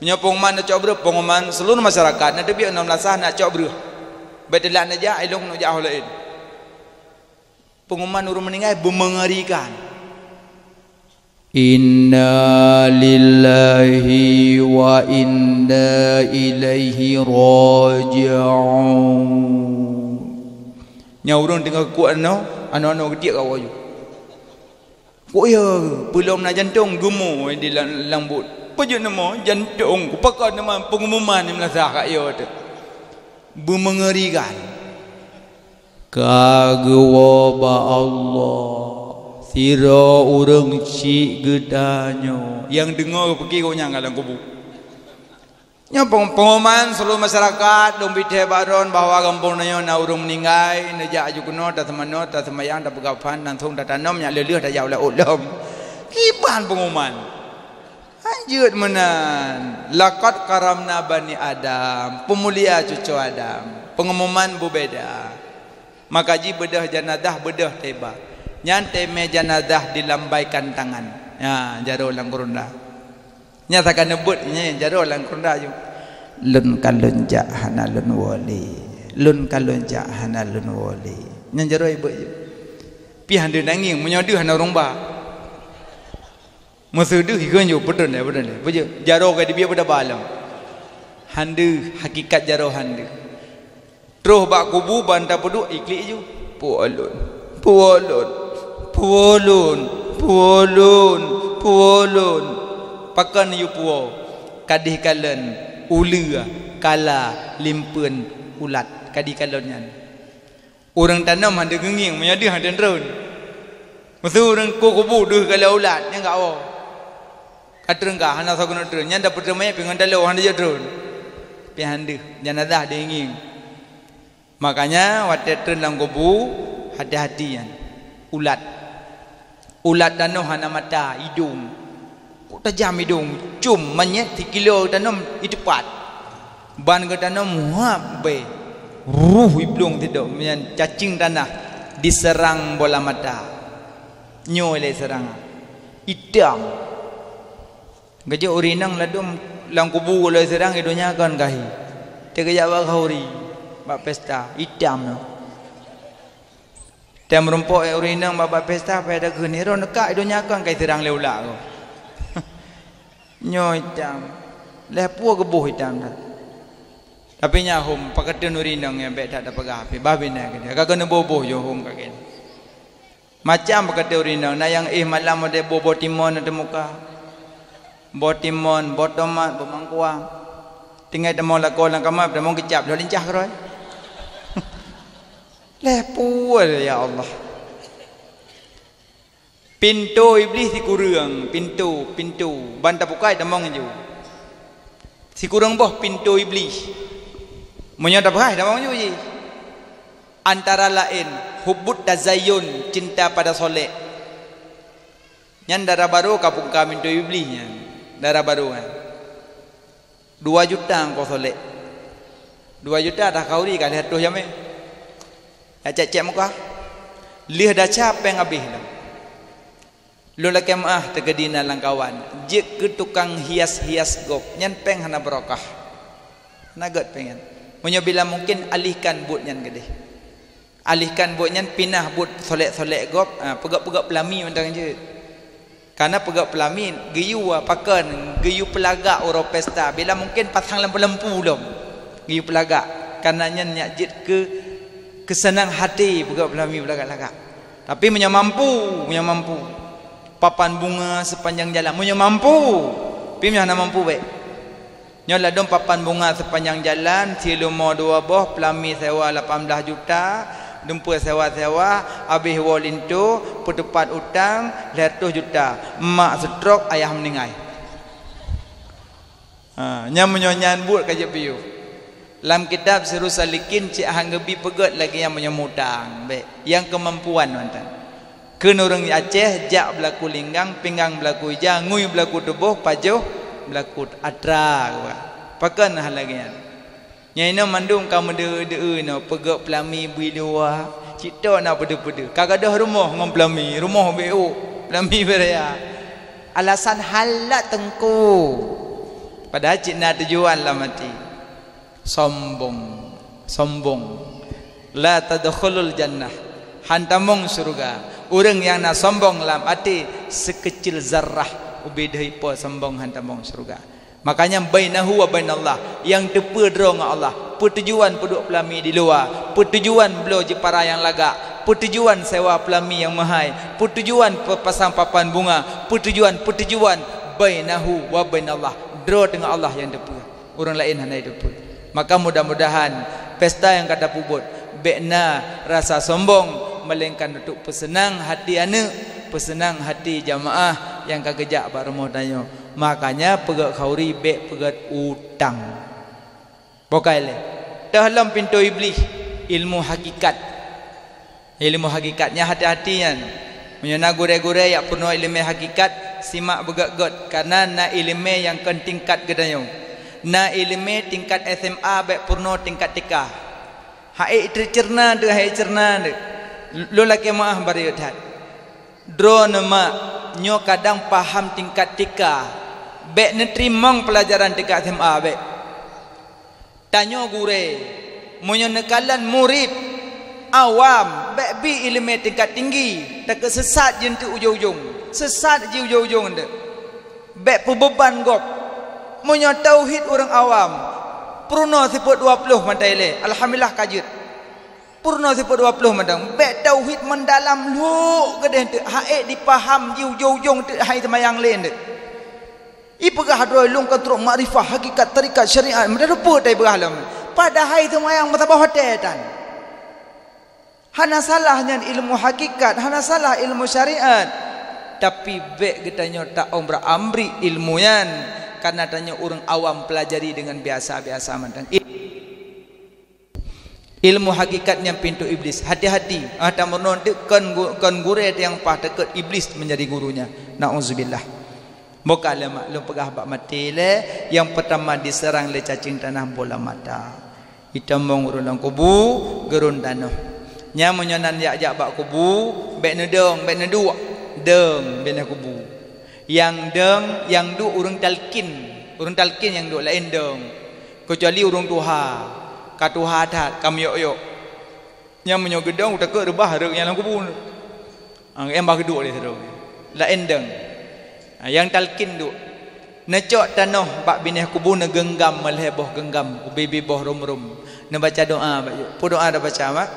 Meunyoe pengumuman neucok breueh, pengumuman seluruh masyarakat, neuteubiet ngon meunasah neucok breueh. Bék teulat neujak, ilong neujak ho laén. Pengumuman ureuëng meuninggai beumengerikan. Inna lillahi wa inna ilaihi raji'un. Nyan ureuëng teungoh kuek anoe, anoe-anoe geutiek ka woe ju. Kok ya, peulom na jantong geumo di la-, lambot. Peujeuet nama jantong, kupakon nama pengumuman di meunasah kak ya tu. Beumengerikan. Ka geuwoe bak Allah, sidroe ureuëng chik geutanyoe. Nyang deungoe geupeuki gobnyan ka lam kubu. Nyoe peng-, pengumuman seluruh masyarakat, lôn bi thèe bak droen bahwa gampông tanyoe na ureuëng meuninggai, neujak aju keunoe, taseumanoe, taseumayang, tapeugah phan, langsong tatanom nyang lheueh-lheueh tajak u laôt lom. Kiban pengumuman. Hanjeuet meunan, laqad karamna bani Adam, peumulia cucoe Adam. Pengumuman beubeda. Maka ji beudôh janazah, beudôh teuba. Nyan teumé janazah dilambaikan tangan. Nya, jaroe lam keurunda. Nya saka neubeuet nyan jaroe lam keurunda ju. Lôn ka lôn jak hana lôn woe lé. Lôn ka lôn jak hana lôn woe lé. Nyan jaroe ibeuet ju. Pih han deuh nangieng meunyoe deuh hana ureuëng ba. Meuseu deuh ikheun ju, peudeuh lé, peudeuh lé. Peujeuet jaroe ka dibiet beudaba lom. Han deuh, hakikat jaroe han deuh. Troh bak kubu ban tapeuduek iklik ju. Puek lôn. Puwoe lôn, puwoe lôn, puwoe lôn, puwoe lôn. Pakon yue puwoe? Kadeh kalon, uleue, kala, limpeuen, ulat. Kadeh kalon nyan. Ureuëng tanom hana geungieng, meunyoe deuh hana treun. Meuseu ureuëng kueh kubu deuh kala ulat, nyan ka woe. Ka treun ka, hana soe keuneuk treun. Nyan dapeuet treun manyét pih ngon taloe hana jeuet treun. Pih han deuh, janazah deuh ngieng. Makanya watée treun lam kubu, hati-hati nyan. Ulat. Ulat tanoh hana mata, idong. Kok tajam idong, cum manyét sikilo tanom iteupat. Ban geutanom huab bée. Ruh iblong sidok, nyan cacing tanah diserang bola mata. Nyoe lé serangan. Itam. Geujok ureuëng inong ladom lam kubu lé seurang i donya kon gahi. Teugeujak bak khauri, bak pesta, itam nyoe. Tem rumpok ureuëng inong bak, bak pesta, pada keu niro neukak i donya kon kai seurang lé ulak ko. Nyoe itam. Leh pue geuboh itam dah. Tapi nyahom paketeun ureuëng inong nyang bék that tapeugah api. Bah bina keu dia. Ka keuneuk boh-boh johom ka keuneuk. Macam pakate ureuëng inong, na nyang éh malam watée boh-boh timon na teumuka, boh timon, boh tomat, boh mangkuang. Tinggai tamong lakoe lam kama, tamong keucap lheueh lincah keurôi. Leh pue, ya Allah. Pintoe Iblih sikureueng, pintoe, pintoe ban tabukai tamong ju. Sikureueng boh pintoe Iblih. Meunyoe tabukai tamong ju jih. Antara laén hubbut tazayyun, cinta pada solek. Nyan dara barô ka bungka pintoe Iblih nyan. Dara barô nyan. Dua juta engkau solek. Dua juta dah khauri ka lheueh reutôh jamé. Ya cek-cek muka. Lheueh daca péng habéh lom. Lôn lakée meuáh teukeudi na lam kawan, jeuet keu tukang hias-hias gob, nyan péng hana barokah. Hana gét péng nyan. Meunyoe bila mungkin alihkan buet nyan keudeh. Alihkan buet nyan pinah buet solek-solek gob, ha, peugét-peugét peulami mantong jeuet. Kana peugét peulami geuyue pakon, geuyue peulagak uroe pesta, bila mungkin pasang lampu-lampu lom. Geuyue peulagak, kana nyan nyak jeuet keu keuseunang hati peugét peulami peulagak-lagak. Tapi meunyoe mampu, meunyoe mampu, papan bunga sepanjang jalan. Meunyoe mampu, pi meunyoe hana mampu bék. Nyoe ladom papan bunga sepanjang jalan, silumo dua boh, peulami sewa lapan belas juta, dumpeue sewa-sewa, habéh woe linto, peuteupat utang lhèe reutôh juta, mak stroke, ayah meuninggai. Ha, nyan meunyoe nyan buet ka jeuet piôh. Lam kitab Sirus Salikin cit han geubi peugét lagée nyan meunyoe mutang, bék. Nyang keumampuan mantong. Kheun ureuëng Aceh, jak beulaku linggang, pinggang beulaku ija, ngui beulaku tuboh, pajoh beulaku atra, geuba. Pakon hal lagée nyan. Nyan inoe mandum ka meudeu-deu inoe, peugét peulami bui luwa, cit tok na peudeu-peudeu. Ka gadôh rumoh ngon peulami, rumoh bék ôk, peulami beuraya. Alasan halat teungku. Padahal cit na tujuan lam até. Sombong, sombong. La tadkhulul jannah. Han tamong syeuruga. Ureuëng nyang na sombong lam até sikeucil zarrah, ubé deuh ipo sombong han tamong syeuruga. Makanya bainahu wa bainallah, nyang teupeue droe ngon Allah, peutujuan peuduek peulami di luwa, peutujuan bloe jeupara nyang lagak, peutujuan sewa peulami nyang meuhai, peutujuan peupasang papan bunga, peutujuan, peutujuan bainahu wa bainallah, droe teungoh Allah nyang teupeue. Ureuëng laén hana jiteupeue. Maka mudah-mudahan pesta nyang ka tapeubuet bék na rasa sombong, melainkan untuk peuseunang hati aneuëk, peuseunang hati jamaah nyang ka geujak bak rumoh tanyoe. Makanya peugét khauri bék peugét utang. Bokai lé. Teuh lom pintoe Iblih, ilmu hakikat. Ilmu hakikat nyan hati-hati nyan. Meunyoe na gurée-gurée jak peurunoe iéleumé hakikat, simak beugét-gét, kareuna na iéleumé nyang kon tingkat geutanyoe. Na iéleumé tingkat S M A bék peurunoe tingkat T K. Hai teuceurna deuh, hai ceurna deuh. Lôn lakée meuáh bari that. Droeneuh mak nyoe kadang paham tingkat T K, bék neuteurimong peulajaran tingkat S M A bék. Tanyoe gurée, meunyoe neukalon murit awam, bék bi iéleumé tingkat tinggi, takot seusat jeuet teuk ujong-ujong, seusat jih ujong-ujong teuk. Bék peubeuban gob. Meunyoe tauhid ureuëng awam, peurunoe sifeuet dua ploh mata ilée, alhamdulillah ka jeuet. Peurunoe sifeut dua ploh mantong. Bék tauhid meudalam lhok keudeh teuk, han ék jipaham di ujong-ujong teuk, han seumayang lé teuk. Ipeugah droe lôn ka trok makrifah, hakikat, tarekat, syariat, meudarupa tai peugah lom. Padahai seumayang meusaboh watée tan. Hana salah nyan ilmu hakikat, hana salah ilmu syariat. Tapi bék geutanyoe taobrak-abrik ilmu nyan, karena tanyoe ureuëng awam pelajari dengan biasa-biasa mantong. Ilmu hakikat nyan pintoe Iblis. Hati-hati, ah, tameurunoe teuk kon gu-, kon gurée nyang paih, takot Iblis menjadi gurunya. Nauzubillah. Boh ka lé mak lôn peugah bak maté lé, nyang peutama diseurang lé cacing tanah bola mata. Itamong ureuëng lam kubu, geurôn tanoh. Nyan meunyoe nan jak-jak bak kubu, bék neudong, bék neuduek. Dong binéh kubu. Nyang dong, nyang duek ureuëng talkin. Ureuëng talkin nyang duek, laén dong. Keucuali ureuëng tuha, ka tuha that, ka meuyok-yok. Nyan meunyoe geudong, takot reubah rhot nyang lam kubu. Ah, nyang bah geuduek lé sidroe. Laén dong. Ah, nyang talkin duek. Neucok tanoh bak binéh kubu, neugeunggam meulhée boh geunggam, ubé-bé boh rhom-rhom. Neubaca doa bak jih. Peue doa tabaca, mak?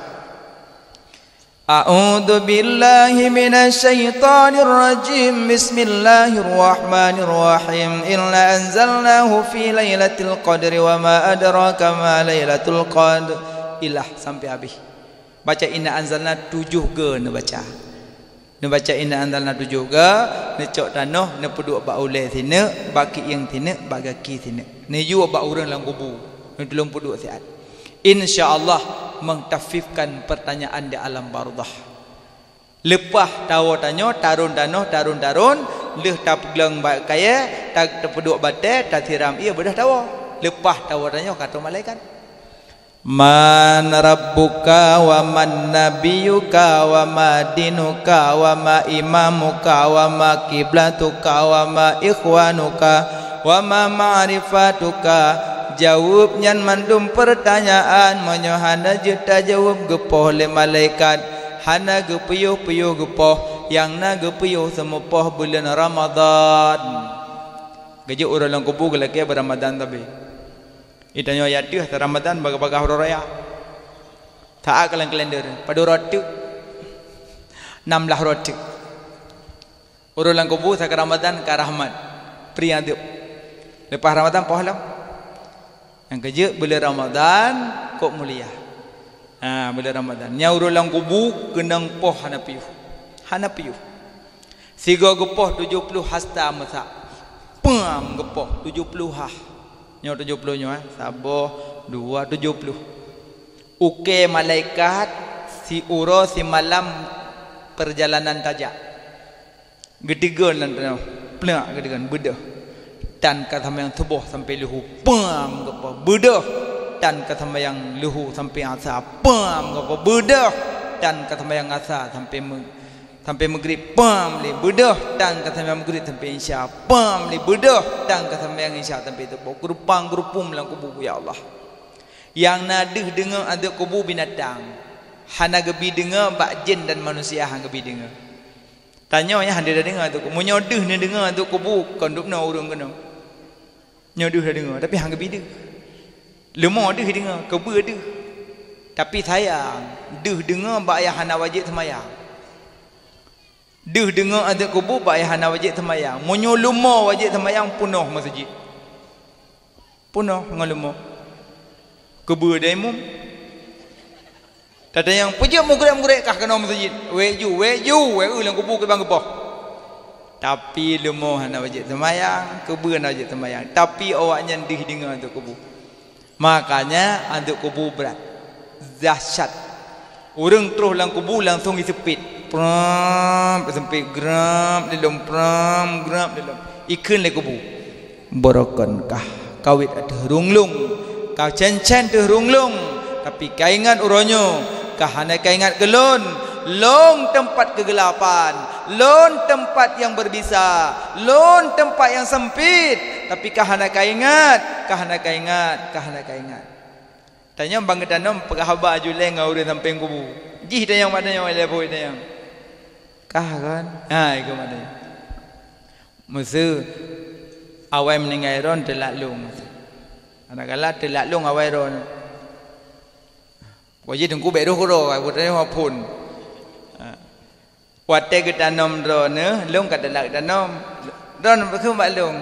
A'udzu billahi minasy syaithanir rajim. Bismillahirrahmanirrahim. Inna anzalnahu fi lailatul qadri wa ma adraka ma lailatul qadr. Ilah sampai habéh. Baca inna anzalna tujoh go neubaca. Neubaca inna anzalna tujoh go, neucok tanoh, neupeuduek bak ulée sineuk, bak keuieng sineuk, bak gaki sineuk. Neuyue bak ureuëng lam kubu, neutulông peuduek siat. Insya Allah mengtakhfifkan pertanyaan di alam barzakh. Leupah tawoe tanyoe, tarôn tanoh, tarôn-tarôn, lheueh tapeugleueng bak kayée, ta-, tapeuduek batée, tasiram ié, beudôh tawoe. Leupah tawoe tanyoe ka troh malaikat. Man rabbuka wa man nabiyuka wa ma dinuka wa ma imamuka wa ma kiblatuka wa ma ikhwanuka wa ma ma'rifatuka. Jaweueb nyan mandum peurtanyaan, meunyoe hana jeuet tajaweueb geupoh lé malaikat, hana geupiôh-piôh geupoh, nyang na geupiôh seumeupoh buleuen Ramadhan. Geujok ureuëng lam kubu geulakée beuramadan sabe. Itanyoe yateueh sa Ramadhan bagah-bagah uroe raya. Taát lam kalender, padub uroe teuk? Nam blaih uroe teuk. Ureuëng lam kubu sa ka Ramadhan ka rahmat, pri adeueb. Leupah Ramadhan poh lom. Nyang keujeuet buleuen Ramadhan kok mulia. Ha, buleuen Ramadhan. Nyan ureuëng lam kubu keunong poh hana piôh. Hana piôh. Sigoe geupoh tujoh ploh hasta meusak. Pam geupoh tujoh ploh hah. Nyoe tujoh ploh nyoe, eh. Saboh, dua, tujoh ploh. Ukée malaikat siuroe simalam peurjalanan tajak. Geutigeun lam tanoh, pleuk geutigeun, beudôh. Tan ka seumayang suboh sampoe luhu, pam geupoh, beudôh. Tan ka seumayang luhu sampoe asa, pam geupoh, beudôh. Tan ka seumayang asa sampoe meu-, sampoe meugrib, pam lé, beudôh. Tan ka seumayang meugrib sampoe isya, pam lé, beudôh. Tan ka seumayang isya sampoe suboh. Geurupang-geurupum lam kubu, ya Allah. Nyang na deuh deungoe ateueh kubu binatang. Hana geubi deungoe bak jén dan manusia, hana geubi deungoe. Tanyoe nyan hana deungoe ateueh kubu. Meunyoe deuh neudeungoe ateueh kubu, kon dubnoe ureuëng keunoe. Nyoe deuh neudeungoe, tapi hana geubi deuh. Leumo deuh deungoe, keubeue deuh. Tapi sayang, deuh deungoe bak nyang hana wajéb seumayang. Deuh deungoe ateueh kubu bak nyang hana wajéb seumayang. Meunyoe leumo wajéb seumayang, peunoh meuseujid. Peunoh ngon leumo. Keubeue dai mum. Tatanyong, "Peue jeuet meugreb-greb kah keunoe meuseujid?" Wék ju, wék ju, wék eu lam kubu kiban geupoh. Tapi leumo hana wajéb seumayang, keubeue hana wajéb seumayang. Tapi awaknyan deuh deungoe ateueh kubu. Makanya ateueh kubu brat. Dahsyat. Ureuëng troh lam kubu langsung jiseupet. Pram, jiseupet, gram, lilom, pram, gram, lilom. Ikheun lé kubu. Beureukon kah, kawét ateueh rhueng lôn, ka cén-cén teuh rhueng lôn, tapi ka ingat uroe nyoe, ka hana ka ingat keu lôn, lôn teumpat keugelapan, lôn teumpat nyang beubisa, lôn teumpat nyang seumpit, tapi ka hana ka ingat, ka hana ka ingat, ka hana ka ingat. Tanyong bang geutanyoe peugah haba julée ngon ureuëng sampéng kubu. Jih tanyong mak tanyong, ilée pui tanyong. Kah kon? Ha, ikheun mak tanyong. Meuseu awai meuninggai droe teulat lôn. Kadang-kadang teulat lôn awai droe. Wajib teungku bèk roh keudroe, buet nyoe phon. Ha. Watèe geutanom droeneuh, lôn ka telat geutanom. Droeneuh peukheun bak lôn,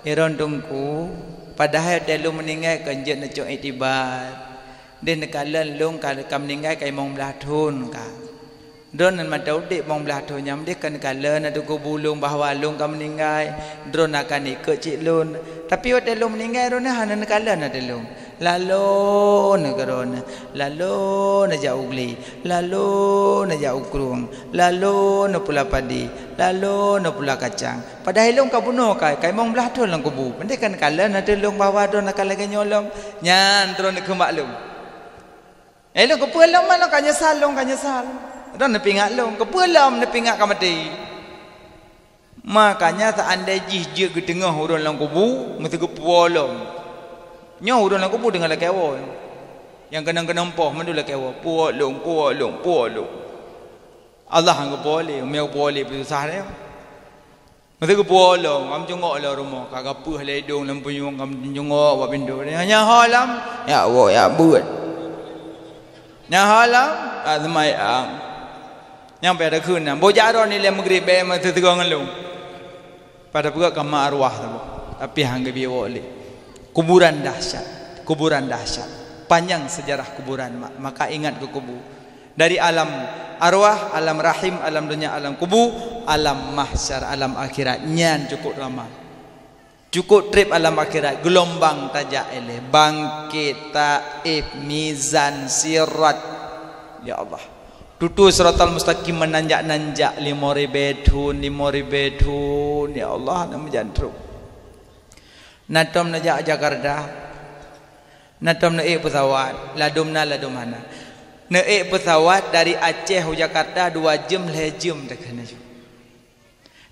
"Droeneuh teungku, padahai watèe lôn meuninggai kon jeuet neucok iktibar. Deh neukalon lôn ka, ka meuninggai ka limong blaih thon ka." Droeneuh mantong udép limong blaih thon nyan, deh kon neukalon ateueh kubu lôn bahwa lôn ka meuninggai, droeneuh akan ikot cit lôn. Tapi watèe lôn meuninggai, droeneuh hana neukalon ateueh lôn. Lalo neuh keudroeneuh, lalo neujak u glé, lalo neujak u krueng, lalo neupula padi, lalo neupula kacang. Padahai lôn ka bunoe ka, ka limong blaih thon lam kubu. Mantong kon neukalon ateueh lôn bahwa droeneuh akan lagèe nyoe lom. Nyan droeneuh kheun bak lôn. Eh, lôn keupeue lom, manoe ka nyesal, lôn ka nyesal. Droeneuh neupingat lôn, keupeue lom neupingat ka maté. Makanya, seandai jih jeuet geuteungoh ureueng lam kubu, meusti geupuwoe lom. Nyoe ureueng lam kubu teungoh lakèe woe. Nyang keunong-keunong poh mandum lakèe woe. Puwoe lôn, puwoe lôn, puwoe lôn. Allah nyang geupuwoe lé, meunyoe geupuwoe lé peususah lé. Meusti geupuwoe lom, ka meucungok lom rumoh, ka gapeuh lé idong lam punyueng, ka meucungok bak pintoe. Nyan ho lom, jak woe, jak beuet. Nyan ho lom, ka seumai ang. Nyang payah takheun nyan, boh jaroe nilai Maghrib bèk meuteuteugoe ngon lôn. Pada peugah ka ma arwah saboh, tapi han geubri woe lé. Kuburan dahsyat, kuburan dahsyat. Panjang sejarah kuburan, ma-, maka ingat keu kubu. Dari alam arwah, alam rahim, alam donya, alam kubu, alam mahsyar, alam akhirat. Nyan cukôp drama. Cukôp trép alam akhirat, geulombang tajak ilèe, bangkét, taéh, mizan, sirat. Ya Allah. Tutoe siratal mustaqim meunanjak-nanjak limong ribèe thon, limong ribèe thon. Ya Allah, na meujan trôk. Na tom neujak Jakarta. Na tom neuék peusawat, ladôm na, ladôm hana. Neuék peusawat dari Aceh u Jakarta dua jeuem, lhèe jeuem takheun laju.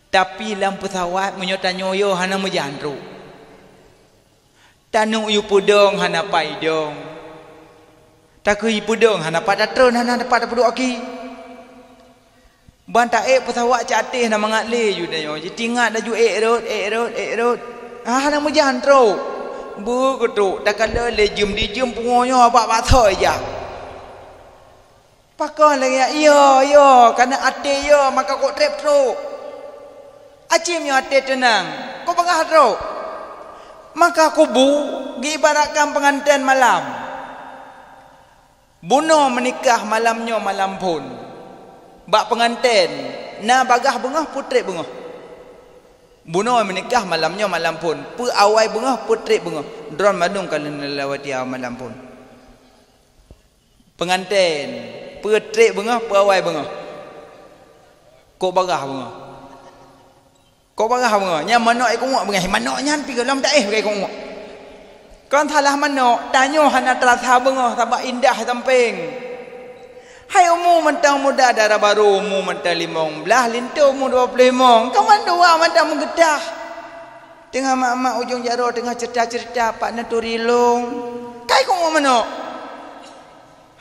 Tapi lam peusawat meunyoe tanyoe yo hana meujan trôk. Taneuk yue peudong hana pat idong. Takheun yue peudong hana pat tatreun, hana pat tapeuduek aki. Ban taék peusawat cit até hana mangat lé yue tanyoe. Jitingat laju ék rhot, ék rhot, ék rhot. Ah, hana meujan trôk. Beu keutrôk, takalon lé jeuem di jeuem pungo nyoe bak basoe ija. Pakon lagèe nyan? Yo, yo, kareuna até yo, maka kok trép trôk. Aci meunyoe até teunang, kok bagah trôk. Maka kubu geuibaratkan peungantén malam. Bunoe meunikah malam nyoe malam phon. Bak peungantén, na bagah beungoh, peue trép beungoh. Bunoe meunikah malam nyoe malam phon. Peue awai beungoh, peue trép beungoh. Droeneuh mandum ka lheueh neulewati malam phon. Peungantén, peue trép beungoh, peue awai beungoh. Kok bagah beungoh. Kok bagah beungoh. Nyan manok ék keu'uek beungoh. Manok nyan pih gohlom taéh bak ék keu'uek. Kon salah manok, tanyoe hana teurasa beungoh sabab indah sampéng. Hai umu mantong muda, dara barô umu mantong limong blaih, linto umu dua ploh limong. Ka mandua mantong meugeutah. Teungoh mak-mak ujong jaroe teungoh ceurita-ceurita, pat neuturi lôn. Ka ék keu'uek manok.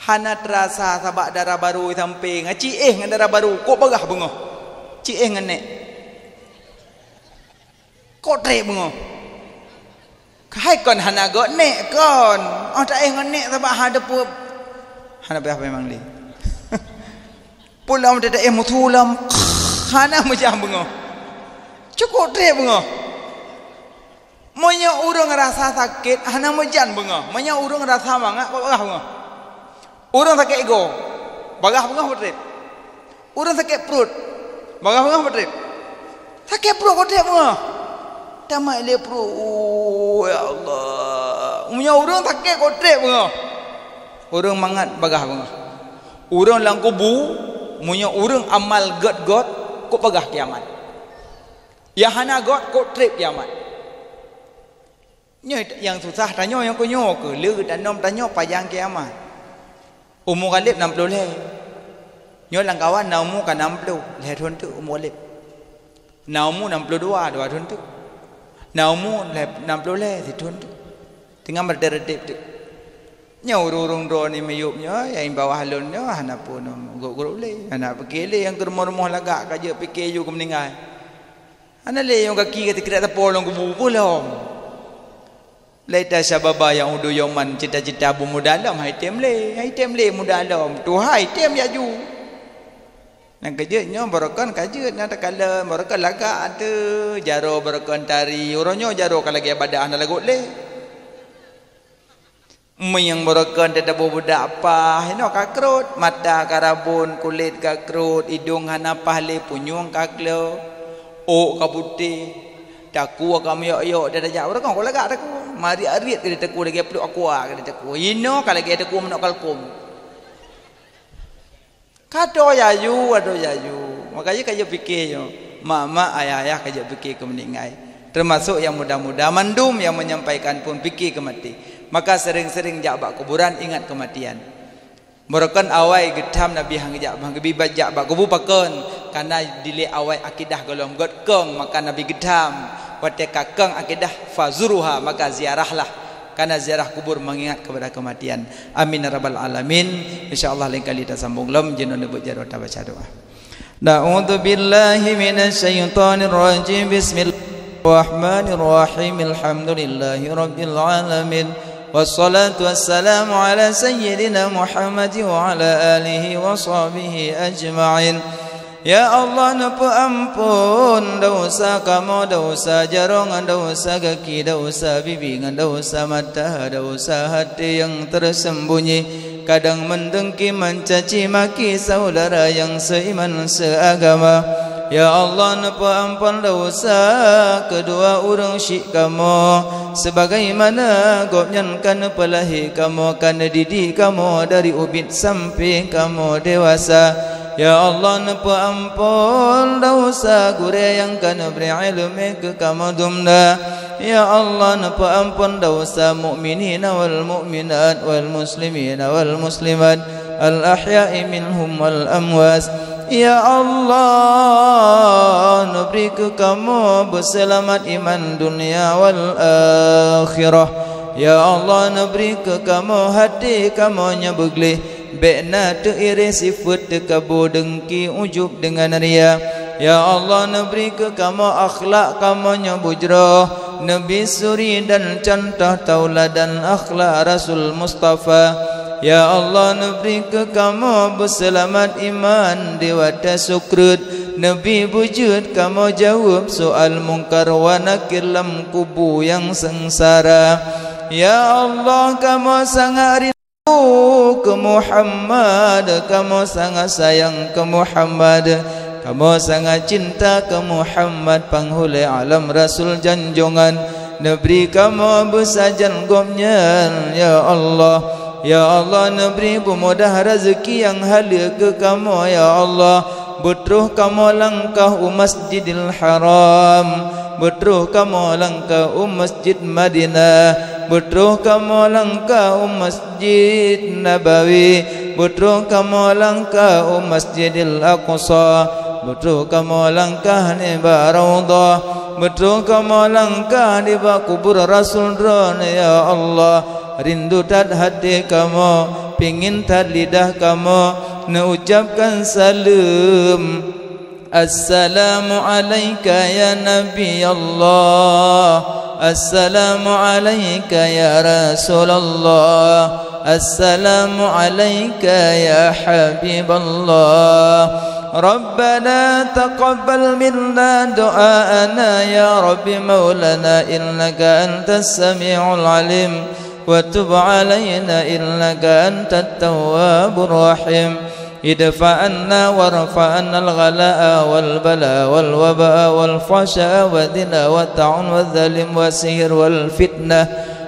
Hana teurasa sabab dara barô sampéng. Ci éh ngon dara barô, kok bagah beungoh. Ci éh ngon nèk. Kok trép beungoh. Hai kon hana göt nèk kon. Oh, taéh ngon nèk sabab hana teupeu. Hana payah memang lé. Peue lom taéh musu lom. Hana meujan beungoh. Cukôp trép beungoh. Meunyoe ureueng rasa sakét, hana meujan beungoh. Meunyoe ureueng rasa mangat, bagah beungoh. Ureueng sakét igoe, bagah beungoh peue trép. Ureueng sakét pruet, bagah beungoh peue trép. Sakét pruet kok trép beungoh. Tamat lé pruet, oh, ya Allah. Meunyoe ureueng sakét kok trép beungoh. Ureueng mangat bagah beungoh. Ureueng lam kubu, meunyoe ureueng amal göt-göt, kok bagah kiamat. Nyang hana göt, kok trép kiamat. Nyoe nyang susah tanyoe nyang keu nyoe keuh, le tanom tanyoe pajan kiamat. Umu Khalid nam ploh lhèe. Nyoe lam kawan na umu ka nam ploh, lhèe thon teuk umu Khalid. Na umu nam ploh dua, dua thon teuk. Na umu lhèe, nam ploh lhèe, sithon teuk. Teungoh meureutéb-reutéb teuk. Nyoe ureueng-ureueng droeneuh miyueb nyoe, nyang bawah lôn nyoe hana peue nyoe, gop-gop lé, hana pike lé nyang keu rumoh-rumoh lagak ka jeuet pike yue keu meuninggai. Hana lé nyang gaki ka teukirak teupeu lôn kubu peue lom. Laita syababa ya'udu yauman, cita-cita beumuda lom hai tem lé, hai tem lé muda lom, tuha hai tem jak ju. Nyang keujeuet nyoe barokon ka jeuet na takalon, barokon lagak tu, jaroe barokon tari, uroe nyoe jaroe ka lagée badah na lagot lé. Meunyoe barokon teutabôh budak pah, inoe ka krot, mata ka rabon, kulét ka krot, idong hana pah lé, punyueng ka klo, ôk ka putéh, takue ka meuyok-yok, dan tajak barokon ka lagak takue. Mariet-ariet ka ditakue, lagée pluek aqua ka ditakue. Inoe ka lagée takue manok kalkun. Ka toh yaju, ka toh yaju. Makajih ka jeuet pike nyoe. Mak-mak, ayah-ayah ka jeuet pike keu meuninggai. Teumasok nyang muda-muda, mandum nyang menyampaikan pun pike keu maté. Maka sering-sering jak bak kuburan, ingat kematian. Barokon awai geutham Nabi han geujak, han geubi jak bak kubu pakon, karena dilée awai akidah gohlom göt kong, maka Nabi geutham. Watée ka kong akidah, fazuruha, maka ziarahlah. Karena ziarah kubur mengingat kepada kematian. Amin ya rabbal alamin. Insya Allah lain kali tasambong lom, jinoe neubeut jaroe tabaca doa. A'udzubillahi minasyaitonirrajim. Bismillahirrahmanirrahim. Alhamdulillahirabbil alamin. Wassalatu wassalamu ala sayyidina Muhammad wa ala alihi wa sahbihi ajma'in. Ya Allah, neupeuampon desya kamoe, desya jaroe ngon desya gaki, desya bibi ngon desya mata, desya até nyang tersembunyi, kadang mendengki, mencaci maki saudara nyang seiman seagama. Ya Allah, neupeuampon desya keudua ureuëng syik kamoe, sebagaimana gobnyan ka neupeulahé kamoe, ka neudidik kamoe dari ubit sampai kamoe dewasa. Ya Allah, neupeuampon desya gurée nyang ka neubri iéleumé keu kamoe dumna. Ya Allah, neupeuampon desya mukminina wal mukminat, wal muslimina wal muslimat, al ahya'i minhum wal amwat. Ya Allah, neubri keu kamoe beuseulamat iman dunia wal akhirah. Ya Allah, neubri keu kamoe até kamoe nyang beugleh, bék na teuireh sifeuet, teukabô, dengki, ujub deungon ria. Ya Allah, neubri keu kamoe akhlak kamoe nyang beujroh, neubi suri dan cuntoh tauladan akhlak Rasul Mustafa. Ya Allah, neubri keu kamoe beuseulamat iman di watée sukreut, neubi beujeuet kamoe jaweueb soal Mungkar wa Nakir lam kubu nyang seungsara. Ya Allah, kamoe sangat rindu keu Muhammad, kamoe sangat sayang keu Muhammad, kamoe sangat cinta keu Muhammad, panghulée alam, rasul janjongan. Neubri kamoe beusajan gobnyan, ya Allah. Ya Allah, neubri beumudah rezeki nyang haleue keu kamoe, ya Allah. Beutroh kamoe langkah u Masjidil Haram, beutroh kamoe langkah u Masjid Madinah, beutroh kamoe langkah u Masjid Nabawi, beutroh kamoe langkah u Masjidil Aqsa, beutroh kamoe langkah nibak Raudhah, beutroh kamoe langkah nibak kubur Rasul Droeneuh, ya Allah. Rindu that até kamoe, pingin that lidah kamoe neuucapkan saleuem. Assalamu alaika ya Nabi Allah. Assalamu alaika ya Rasulullah. Assalamu alaika ya Habiballah. Rabbana taqabbal minna du'aana ya Rabbi maulana innaka antas samiul alim. وتب علينا إنك أنت التواب الرحيم. ادفع عنا وارفع عنا الغلاء والبلاء والوباء والفحشاء والزنا والطاعون والظلم والسحر والفتنة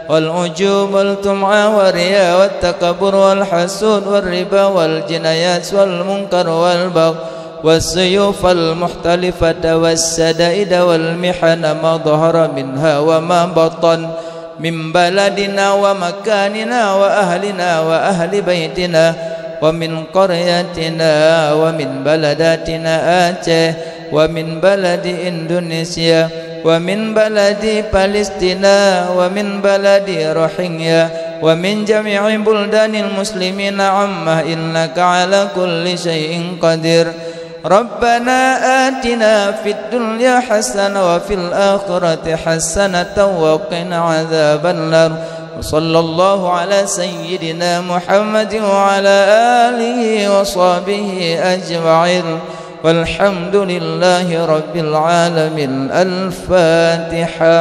والعجوب والطمع والرياء والتكبر والحسود والربا والجنايات والمنكر والبغي والسيوف المختلفة والشدائد والمحن ما ظهر منها وما بطن من بلدنا ومكاننا وأهلنا وأهل بيتنا ومن قريتنا ومن بلداتنا آتيه ومن بلد إندونيسيا ومن بلد فلسطين ومن بلد روهينجا ومن جميع بلدان المسلمين عامة إنك على كل شيء قدير. ربنا آتنا في الدنيا حسنة وفي الآخرة حسنة وقنا عذاب النار. وصلى الله على سيدنا محمد وعلى آله وصحبه أجمعين. والحمد لله رب العالمين. الفاتحة.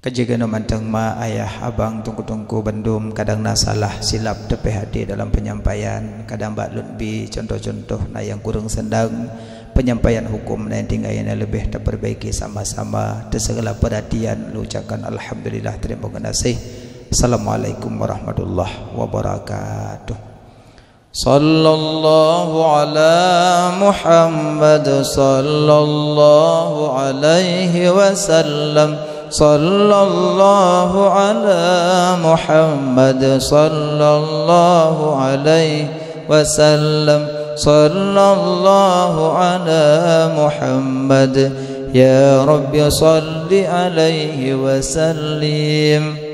Ka jeuet keunoe mantong ma, ayah, abang, teungku-teungku bandum, kadang na salah silap teupeh até dalam penyampaian, kadang bak lôn bi contoh-contoh na nyang kureueng seunang, penyampaian huköm na nyang tinggai na leubeh tapeurbaiki sama-sama. Atas segala peurhatian lôn ucapkan alhamdulillah, teurimong geunaséh. Assalamualaikum warahmatullahi wabarakatuh. صلى الله على محمد، صلى الله عليه وسلم، صلى الله على محمد، صلى الله عليه وسلم، صلى الله على محمد، يا رب صل عليه وسلم.